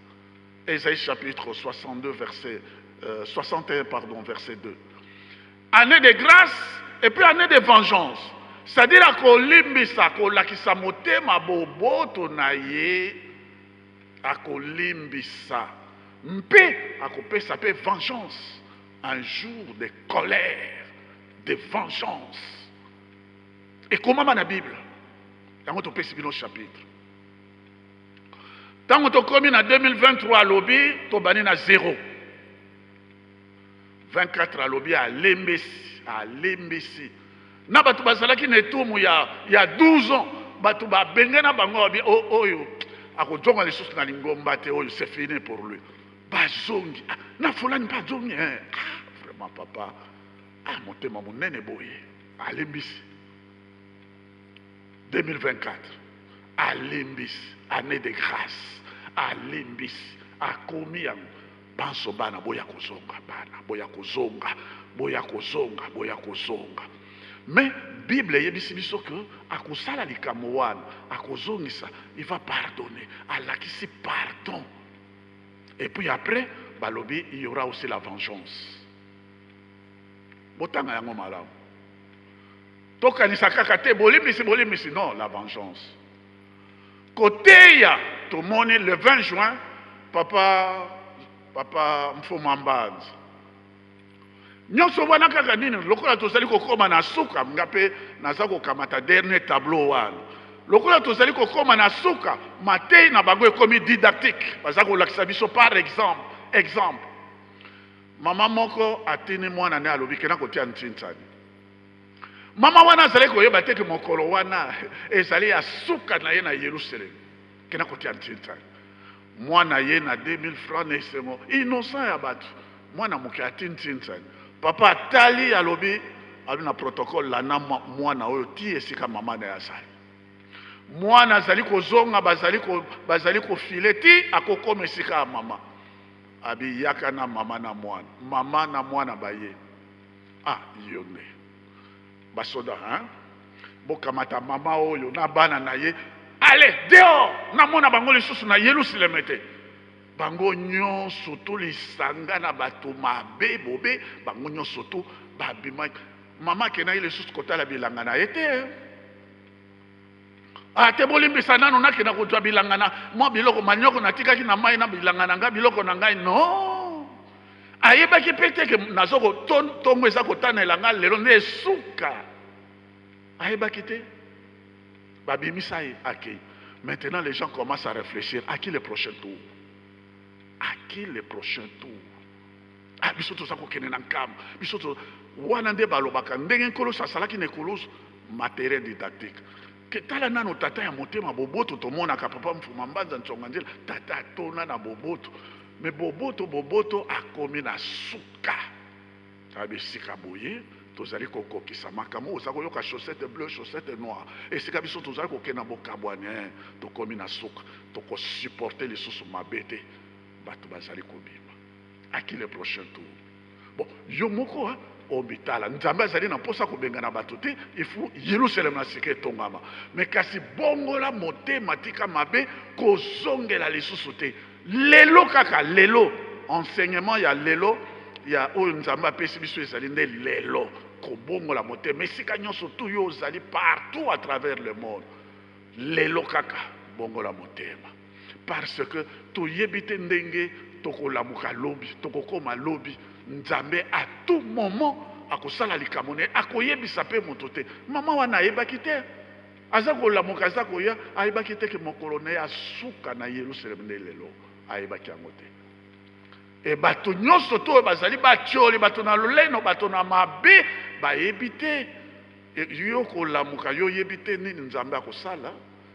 Esaïe chapitre 62 verset 61 pardon, verset 2. Année de grâce et puis année de vengeance. C'est-à-dire akolimbisa, akolakisa motema boboto na ye, akolimbisa mpe akopesa mpe vengeance, un jour de colère, de vengeance. Ekomama na Bible. Yango topesi bino chapitre. Tango tokomi na 2023 alobi tobandi na 0. 24 alobi alembisi, alembisi. Na bato bazalaki na etumu ya 12 ans, bato babenge na bango babi, oh, oyo akozonga lisusu na lingomba te, oyo c'est fini pour lui. Bazongi. Ah, na fulani bazongi, hein. Ah, vraiment papa. Ah, motema monene boye. Alembisi. 2024 alembisi, année de grâce. Alembisi, akomi yango. Banso bana boya kozonga, bana boya kozonga, boya kozonga, boya kozonga. Mais Bible eyebisi biso que akosala likambo wana, akozongisa, il va pardonner, alakisi pardon. Et puis après, balobi, il y aura aussi la vengeance. Botanga yango malamu. Tokanisa kaka te, bolimbisi, bolimbisi, non, la vengeance. Koteya, tomoni le 20 juin, papa Mfuma Mbanza. Nyonso wana kaka nini, lokola tozali kokoma na suka, nga mpe naza kokamata dernier tableau wana. Lokola tozali kokoma na suka, matei na bango ekomi didactique, baza kolakisa biso par exemple, exemple. Mama moko atini mwana ne alobi kena kotia ntintsani. Mama wana azali koyeba te ke mokolo wana ezali ya suka na ye na Yerusalem. Kena kotia ntintsani. Mwana ye na 2000 francs na esengo, innocent ya bato. Mwana moke ati ntintsani. Papa atali alobi, alobi na protocole lana mwana oyo ti esika mama na ye azali. Mwana azali kozonga, bazali kofile ti akokoma esika ya mama. Abi yaka na mama na mwana. Mama na mwana baye. Ah, yo nde. Basoda, hein? Bokamata mama oyo na bana na ye. Allez, dehors! Namona bango lisusu na Yerusalem te. Bango nyonso to lisanga na bato mabe bobe, bango nyonso to babima. Mama akendaki lisusu kotala bilanga na ye te. Ah, te bolimbisa nano nakenda kozwa bilanga na mwa biloko manioko natikaki na mai na bilanga na ngai, biloko na ngai, non. Ayebaki pe te ke nazo ko, to, tongo eza kotanela ngai lelo nde esuka. Ayebaki te. Babimisa ye, akei. Maintenant les gens commencent à réfléchir à qui le prochain tour? À qui le prochain tour? Ah, biso toza kokende na nkamba. Biso to, wana nde balobaka ndenge Nkolo asalaki na ekulusu, matériel didactique. Ke tala nano tata ya motema boboto tomonaka papa Mfuma Mbanza Ntsonga Nzela, tata atona na boboto. Mais boboto, boboto akomi na suka. Tabi esika boye tozali kokokisa makambo oza koyoka chaussette bleue, chaussette noire. Esika biso tozali kokende na bokabwani, hein, tokomi na suka, tokosupporter lisusu mabe te. Bato bazali kobima. À qui le prochain tour? Bon, yo moko, hein, omitala. Nzambe azali na mposa kobengana bato te, il faut Yerusalem na sika etongama. Mais kasi bongola motema, tika mabe, kozongela lisusu te. Lelo kaka, lelo, enseignement ya lelo, ya oyo Nzambe apesi biso ezali nde lelo, kobongola motema. Esika nyonso tu yo ozali partout à travers le monde. Lelo kaka, bongola motema. Parce que toyebi te ndenge tokolamuka lobi, tokokoma lobi. Nzambe à tout moment akosala likambo na ye, akoyebisa pe moto te. Mama wana ayebaki te. Aza kolamuka, aza koya, ayebaki te ke mokolo na ye asuka na Yerusalem nde lelo. Ayebaki yango te. E bato nyonso to oyo bazali batioli, bato na loleno, bato na mabe, bayebi te. E yo kolamuka, yo oyebi te nini Nzambe akosala.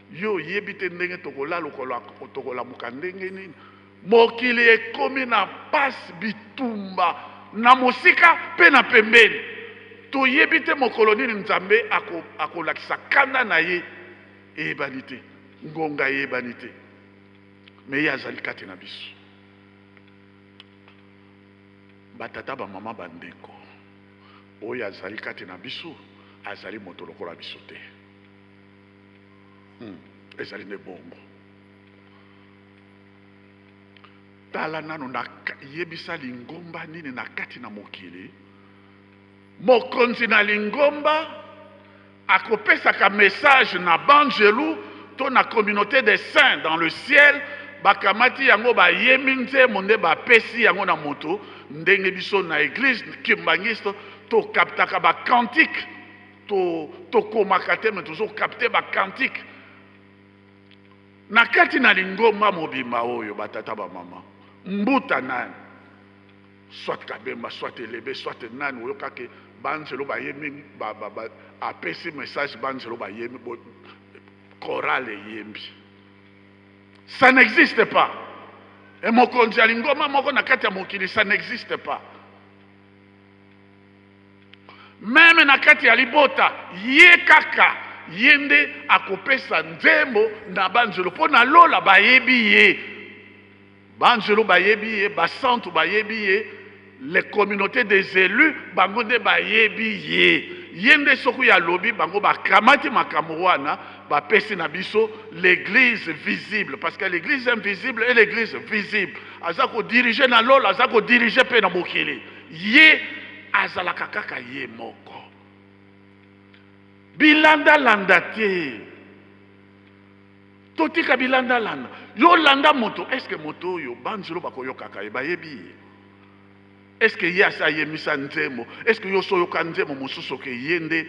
Yo oyebi te ndenge tokolala, tokolamuka ndenge nini. Mokili ekomi na pasi, bitumba na mosika pe na pembeni. Toyebi te mokolo nini Nzambe akolakisa kanda na ye. Eyebani te. Ngonga eyebani te. Mais ye azali kati na biso. Ba tata, ba mama, ba ndeko, oyo azali kati na biso azali moto lokola biso te. Ezali nde bongo. Tala nano na yebisa lingomba nini na kati na mokili mokonzi na lingomba akopesaka message na banjelu to na communauté des saints dans le ciel, bakamati yango bayembi nzembo nde bapesi yango na moto. Ndenge biso na église kimbanguiste tokaptaka bacantique, tokomaka te, mais tozokapte bacantique na kati na lingomba mobimba. Oyo batata, bamama, mbuta nani, soit Kabemba, soit Elebe, soit nani, oyokake banzelo bayembi apesi message, banzelo bayembi, chorale eyembi. Ça n'existe pas. E mokonzi ya lingomba moko na kati ya mokili, ça n'existe pas. Même na kati ya libota, ye kaka ye nde akopesa nzembo na banzelo, mpo na lola bayebi ye, banzelo bayebi ye, basantu bayebi ye, les communautés des élus bango nde bayebi ye. Ye nde soki alobi, bango bakamati makambo wana, bapesi na biso l'église visible, parce que l'église invisible et l'église visible, aza kodirige na lola, aza kodirige mpe na mokili. Ye azalaka kaka ye moko, bilandalanda te. Totika bilandalanda. Yo landa moto, est-ce moto oyo banzelo bakoyokaka ye, bayebi ye? Est-ce ye asi ayemisa nzembo? Est-ce yo so oyoka nzembo mosusu oke ye nde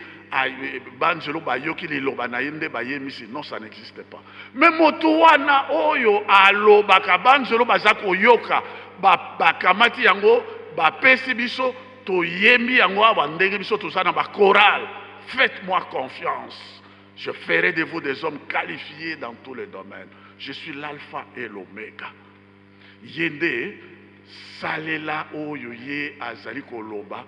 banzelo bayoki liloba na ye nde bayemisi? Non, ça n'existe pas. Mais moto wana oyo alobaka, banzelo baza koyoka, bakamati yango, bapesi biso, toyembi yango awa ndenge biso toza na bachorale. Faites-moi confiance, je ferai de vous des hommes qualifiés dans tous les domaines. Je suis l'alpha et l'oméga. Ye nde salela oyo ye azali koloba.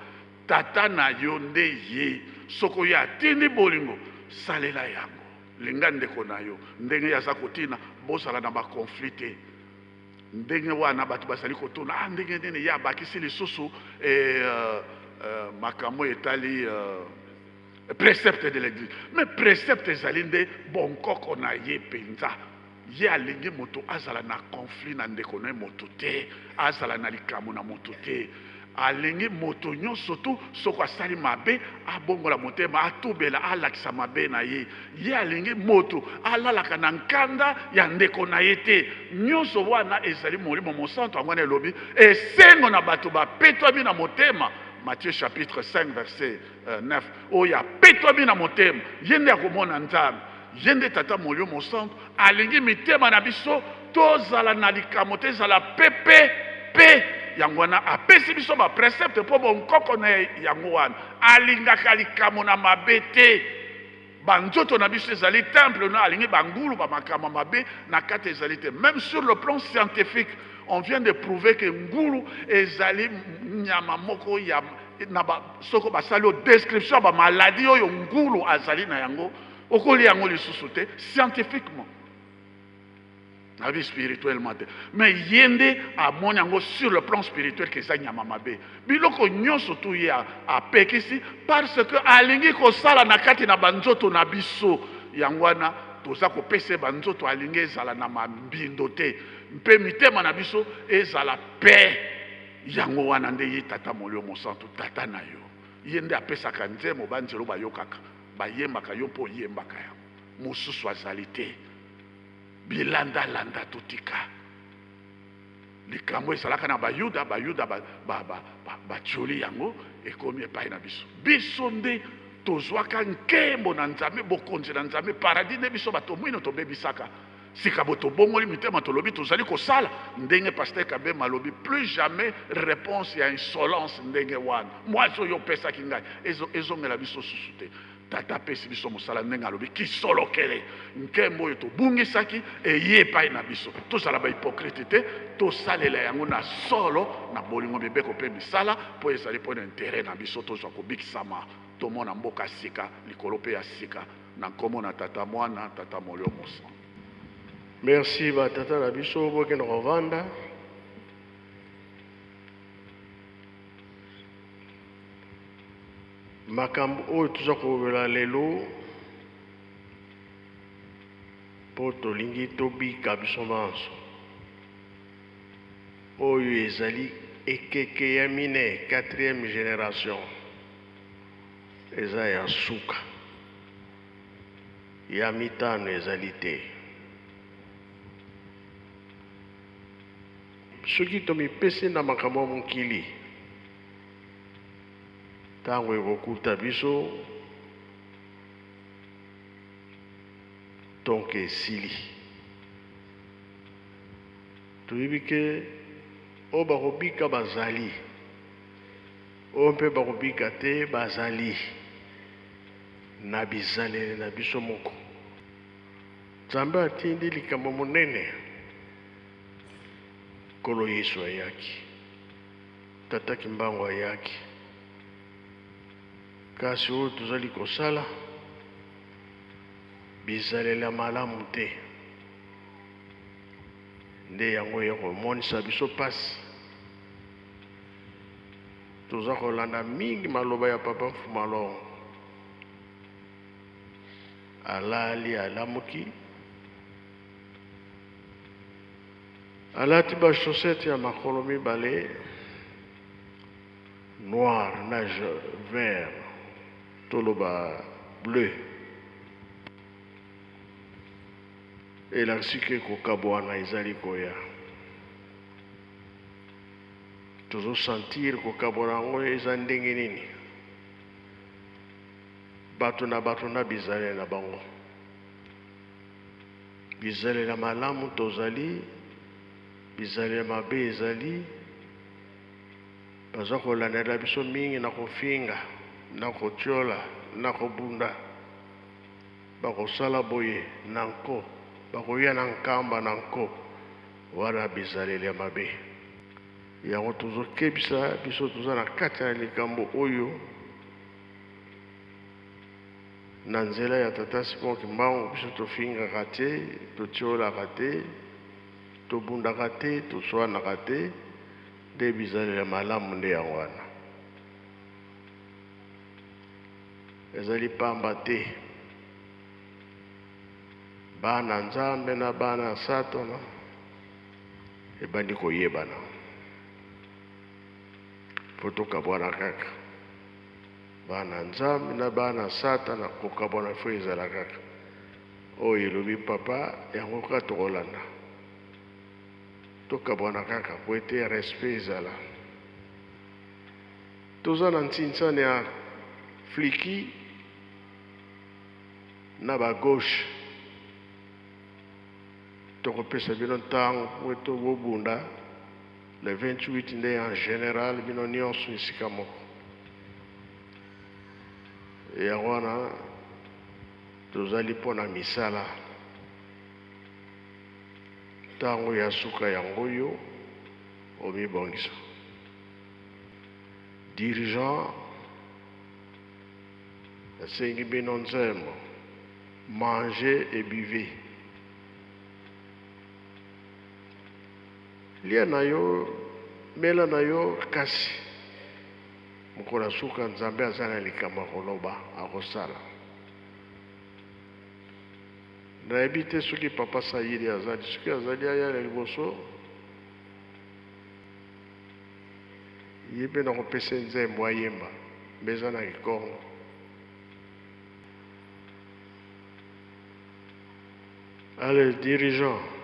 Tata na yo nde ye. Soki oyo atindi bolingo, salela yango. Linga ndeko na yo ndenge ye aza kotina. Bozala na baconflit te. Ndenge wana bato bazali kotuna: ah, ndenge nini ye abakisi lisusu makambo etali précepte de l'église? Mais précepte ezali nde bonkoko na ye mpenza. Ye alingi moto azala na conflit na ndeko na ye moto te, azala na likambo na moto te. Alingi moto nyonso tu, soki asali mabe, abongola motema, atubela, alakisa mabe na ye. Ye alingi moto alalaka na nkanda ya ndeko na ye te. Nyonso wana ezali Molimo Mosantu. Yango wana elobi: esengo na bato bapetwami na motema. Matthieu chapitre 5 verset 9. Oyo apetwami na motema, ye nde akomona Nzambe. Ye nde Tata Molimo Mosantu alingi mitema na biso tozala na likambo te, ezala pepe pe. Yango wana apesi biso baprécepte, mpo bonkoko na ye yango wana. Alingaka likambo na mabe te. Banzoto na biso ezali temple na alingi bangulu, bamakambo mabe na kati ezali te. Même sur le plan scientifique, on vient de prouver que ngulu ezali nyama moko ya na ba, soko basali oyo description ya bamaladi oyo ngulu azali na yango, okolia yango lisusu te. Scientifiquement, nabi spirituellement te, mais ye nde amoni yango sur le plan spirituel ke eza nyama mabe. Biloko nyonso tu ye apekisi, parce que alingi kosala na kati na banzoto na biso. Yango wana toza kopesa ye banzoto. Alingi ezala na mambindo te, mpe mitema na biso ezala pe. Yango wana nde ye Tata Molimo Mosantu, tata na yo, ye nde apesaka nzembo, banzelo bayokaka, bayembaka yo mpo oyembaka yango. Mosusu azali te. Bilandalanda totika. Likambo ezalaka na Bayuda, Bayuda batioli yango, ekomi epai na biso. Biso nde tozwaka nkembo na Nzambe, bokonzi na Nzambe, paradis nde biso bato mwino tobebisaka. Sika bo tobongoli mitema, tolobi tozali kosala ndenge pasteur Kabema alobi: plus jamais réponse ya insolence ndenge wana. Mwasi oyo opesaki ngai, ezongela biso susu te. Tata apesi biso mosala ndenge alobi kisolokele. Nkembo oyo tobungisaki eye epai na biso. Tozala bahypocrite te, tosalela yango na solo, na bolingo, mibeko mpe misala, mpo ezali mpo na intérêt na biso tozwa kobikisama, tomona mboka sika, likolo mpe ya sika. Na nkombo na Tata Mwana, Tata Molio Mosantu. Merci ba tata na biso bokende kovanda. Makambo oyo toza kolobela lelo mpo tolingi tobika biso banso. Oyo ezali ekeke ya mine, quatrième generation, eza ya suka. Ya mitano ezali te. Soki tomipesi na makambo ya mokili, ntango ekokuta biso, tonke esili. Toyebi ke oyo bakobika bazali, oyo mpe bakobika te bazali na bizaleli na biso moko. Nzambe atindi likambo monene. Nkolo Yesu ayaki, Tata Kimbangu ayaki, kasi oyo tozali kosala bizaleli ya malamu te. Nde yango eye komonisa biso pasi. Toza kolanda mingi maloba ya Papa Mfumalongo. Alali alamuki, alati ba chaussettes ya makolo mibale noir na vert, toloba bleu. Elakisi ke kokabwana ezali koya. Tozo sentir kokabwana yango eza ndenge nini? Bato na bato na bizaleli na bango. Bizaleli ya malamu tozali, bizaleli ya mabe ezali. Baza kolandela biso mingi na kofinga, na kotiola, na kobunda. Bakosala boye na nko, bakoya na nkamba na nko. Wana bizaleli ya mabe. Yango tozokebisa biso toza na kati ya likambo oyo na nzela ya Tata Simon Kimbangu. Biso tofingaka te, totiolaka te, tobundaka te, toswanaka te. Nde bizaleli ya malamu nde yango wana. Ezali pamba te. Bana Nzambe na bana ya Satana ebandi koyebana. Mpo tokabwana kaka. Bana Nzambe na bana Satana, kokabwana fo ezala kaka. Oyo elobi papa, yango kaka tokolanda. Tokabwana kaka po ete respect ezala. Toza na ntsinsani ya fliki na ba gauche. Tokopesa bino ntango po ete bobunda le 28 nde en general bino nionso esika moko. Yango wana tozali mpo na misala. Ntango ya suka yango oyo, omibongisa. Dirigeant, nasengi bino nzembo, mangez et buvez. Lia na yo, mela na yo, kasi mokolo ya suka Nzambe aza na likambo ya koloba, akosala. Nayebi te soki papa Sayidi azali, soki azali aya na liboso. Ye pe nakopesa ye nzembo ayemba, mais eza na kikongo. Allez, dirigeant.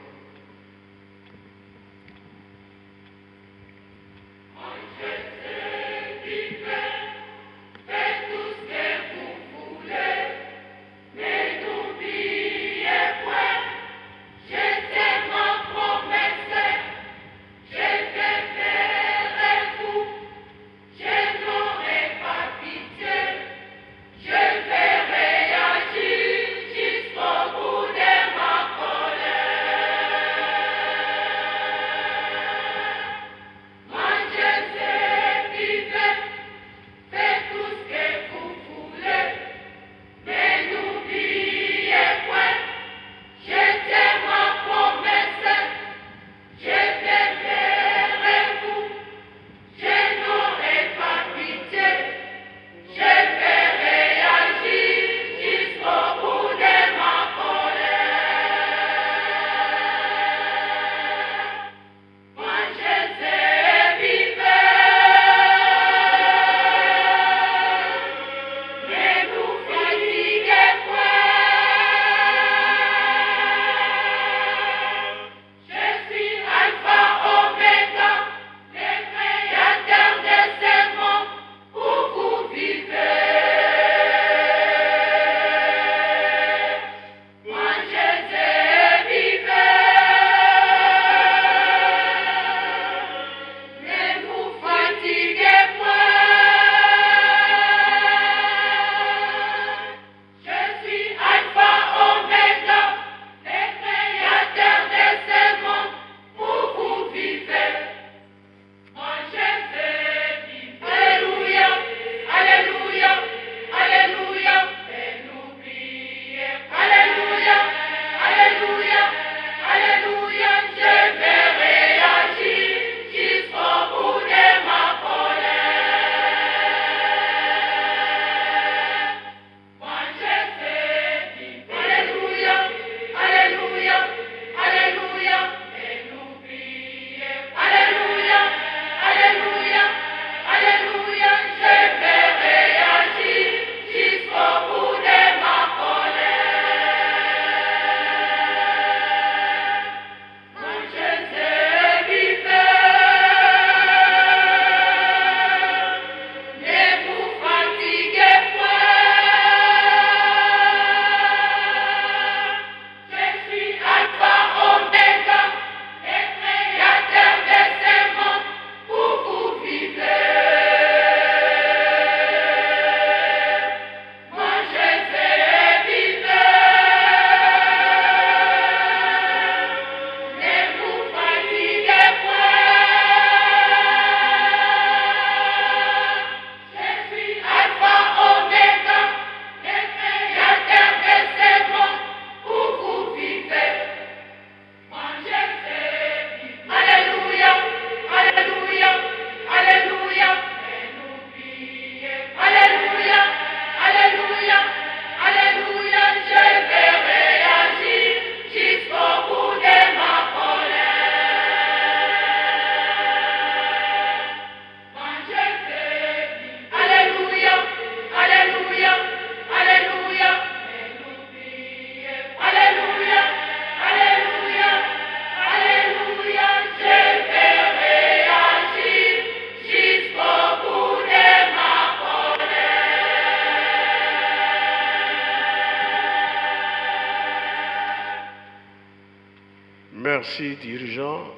Merci dirigeant,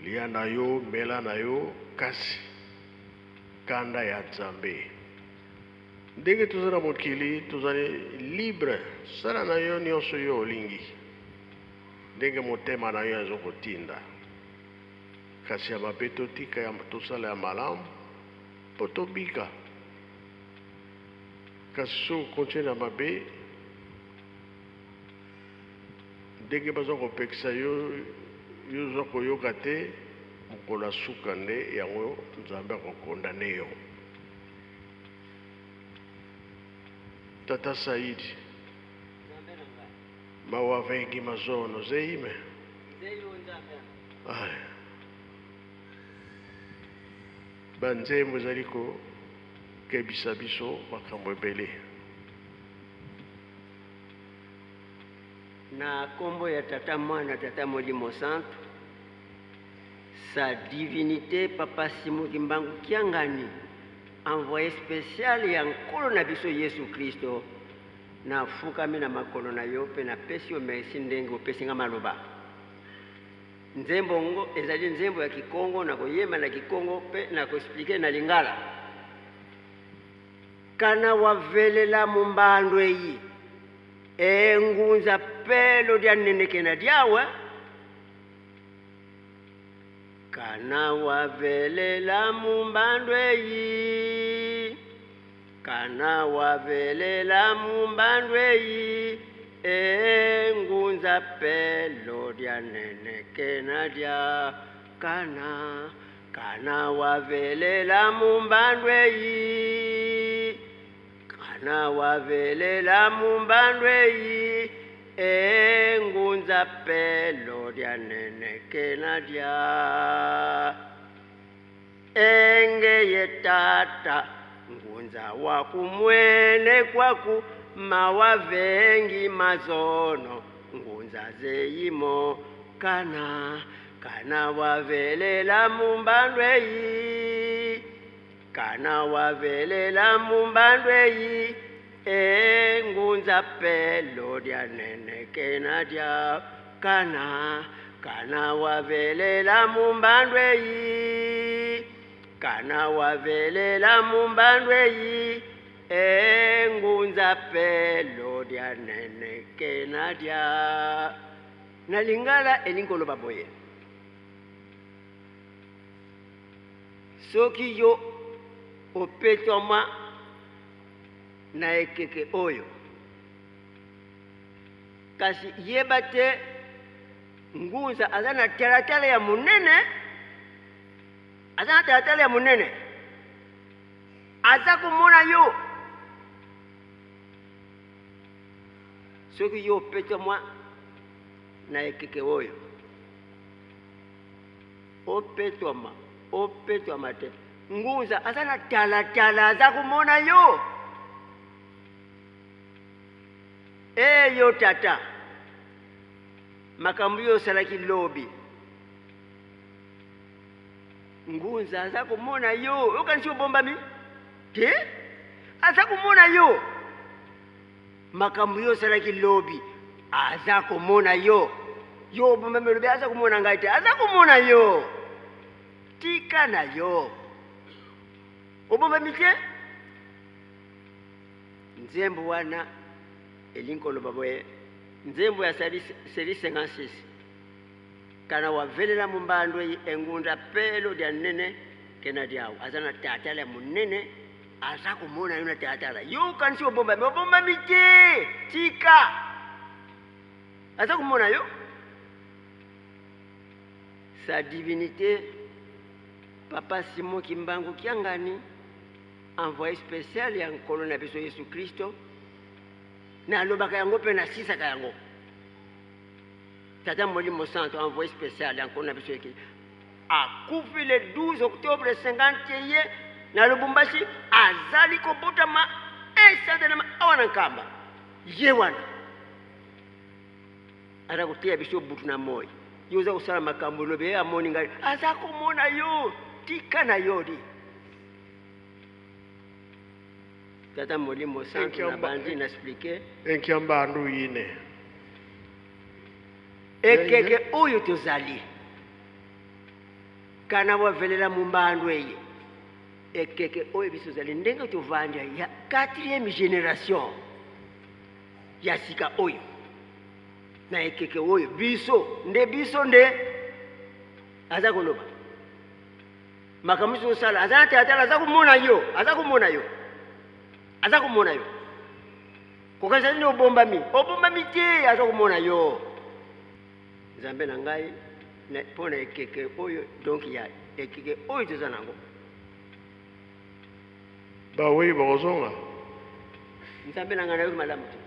lia na yo, mela na yo, kasi kanda ya Nzambe. Ndenge toza na mokili, tozali libre, sala na yo nyonso yo olingi, ndenge motema na yo azokotinda. Kasi ya mabe totika, ya tosala ya malamu mpo tobika. Kasi soki okontinue na mabe, ndenge baza kopekisa yo, yo oza koyoka te, mokolo ya suka nde yango Nzambe akokondane yo. Tata Saidi, mawa vengi mazono zeime. Aya. Ba nzembo ezali kokebisa biso makambo ebele. Na kombo ya Tata Mwana Tata Molimo Santu, Sa Divinite Papa Simon Kimbangu Kiangani, envoye special ya Nkolo na biso Yesu Klisto, nafukami na makolo na yo pe napesi yo merci ndenge opesi nga maloba. Nzembo ngo ezali nzembo ya kikongo, nakoyemba na kikongo pe nako expliquer na lingala. Kana wavelela mumbando eyi engunza pelo dia nenekena diawe. Kana wavelela mumbando eyi, kana wavelela mumbando eyi engunza pelo dia nenekena dia kana. Kana wavelela mumbando eyi, kana wavelela mumbando eyi engunza pelo dia nenekena dia. Enge ye tata ngunza wakumwene kwaku mawavengi mazono ngunza zeimo kana. Kana wavelela mumbando eyi, kana wavelela mumbando eyi engunza pelo dia nenekena dia kana. Kana wavelela mumbando eyi, kana wavelela mumbando eyi engunza pelo dia nenekena dia. Na lingala elingi koloba boye: soki yo opetwama na ekeke oyo, kasi yeba te ngunza aza na talatala ya monene, aza na talatala ya monene, aza komona yo. Soki yo opetwama na ekeke oyo, opetwama, opetwama te, ngunza aza na talatala, aza komona yo. E yo tata, makambo yo osalaki lobi, ngunza aza komona yo. Okanisi obombami te, aza komona yo. Makambo yo osalaki lobi, aza komona yo. Yo obombami olobi aza komona ngai te, aza komona yo. Tika na yo, obombami te. Nzembo wana elingi koloba boye, nzembo ya série 56, kana wavelela mumbando eyi engunda pelo dia nene kena diawu. Aza na tatala ya monene, aza komona yo na tatala. Yo okanisi obombami, obombami te, tika, aza komona yo. Sa Divinite Papa Simon Kimbangu Kiangani, envoyé spécial ya Nkolo na biso Yesu Kristo, nalobaka yango mpe nasisaka yango. Tata Molimo Santo, envoyé spécial ya Nkolo na biso Yesu Kristo, akufi le 12 octobre 51 na Lubumbashi, azali kobotama instantanément awa na Nkamba. Ye wana aza koteya biso butu na moi. Yo oza kosala makambo olobi ye amoni ngai, aza komona yo, tika na yo di. Tata Molimo Santo na bandi na expliquer. Enkiambandu ine. Ekeke oyo tozali kana wavelela mumbandu eye ekeke oyo biso tozali ndenge tovandi ya quatrième génération ya sika oyo na ekeke oyo biso nde biso nde aza koloba makambo nyonso osala aza na teatale aza komona yo aza komona yo aza komona yo kokanisa nini obombami obombami te aza komona yo nzambe na ngai mpo na ekeke oyo donk ya ekeke oyo toza na yango bawei bakozonga nzambe na ngai nayoki malamu te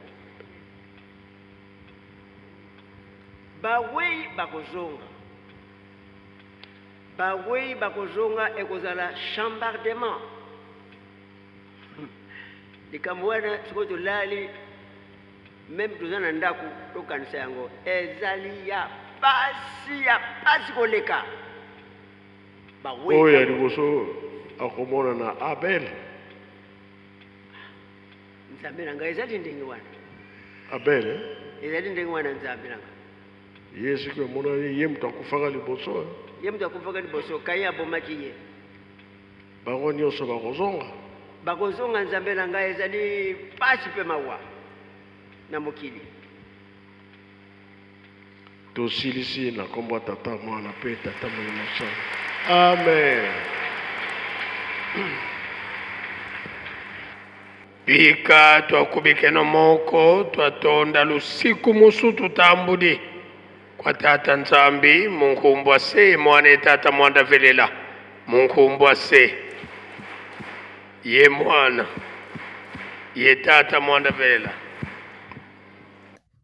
bawei bakozonga bawei bakozonga ekozala chambardement likambo wana sikoyo tolali meme toza na ndako tokanisa yango ezali ya pasi ya pasi koleka oyo ya liboso akomona na abel nzambe na ngai ezali ndenge wana abel eh? ezali ndenge wana nzambe na ngai ye soki emonani ye moto akufaka liboso eh? ye moto akufaka liboso kai abomaki ye Bango nionso bakozonga. Bakozonga Nzambe na ngai ezali pasi pe mawa na mokili. Tosilisi na kombo ya Tata, Mwana pe Tata Molimo Santu. Amen. Bika twakubikeno moko twatonda lusiku musu tutambudi kwa tata Nzambi munkumbwa se mwana e tata mwanda velela munkumbwa se ye mwana ye tata mwanda velela.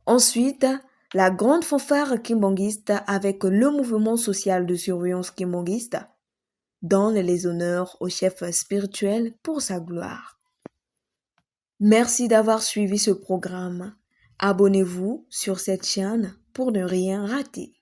Ensuite, la grande fanfare kimbanguiste avec le mouvement social de surveillance kimbanguiste donne les honneurs au chef spirituel pour sa gloire. Merci d'avoir suivi ce programme. Abonnez-vous sur cette chaîne pour ne rien rater.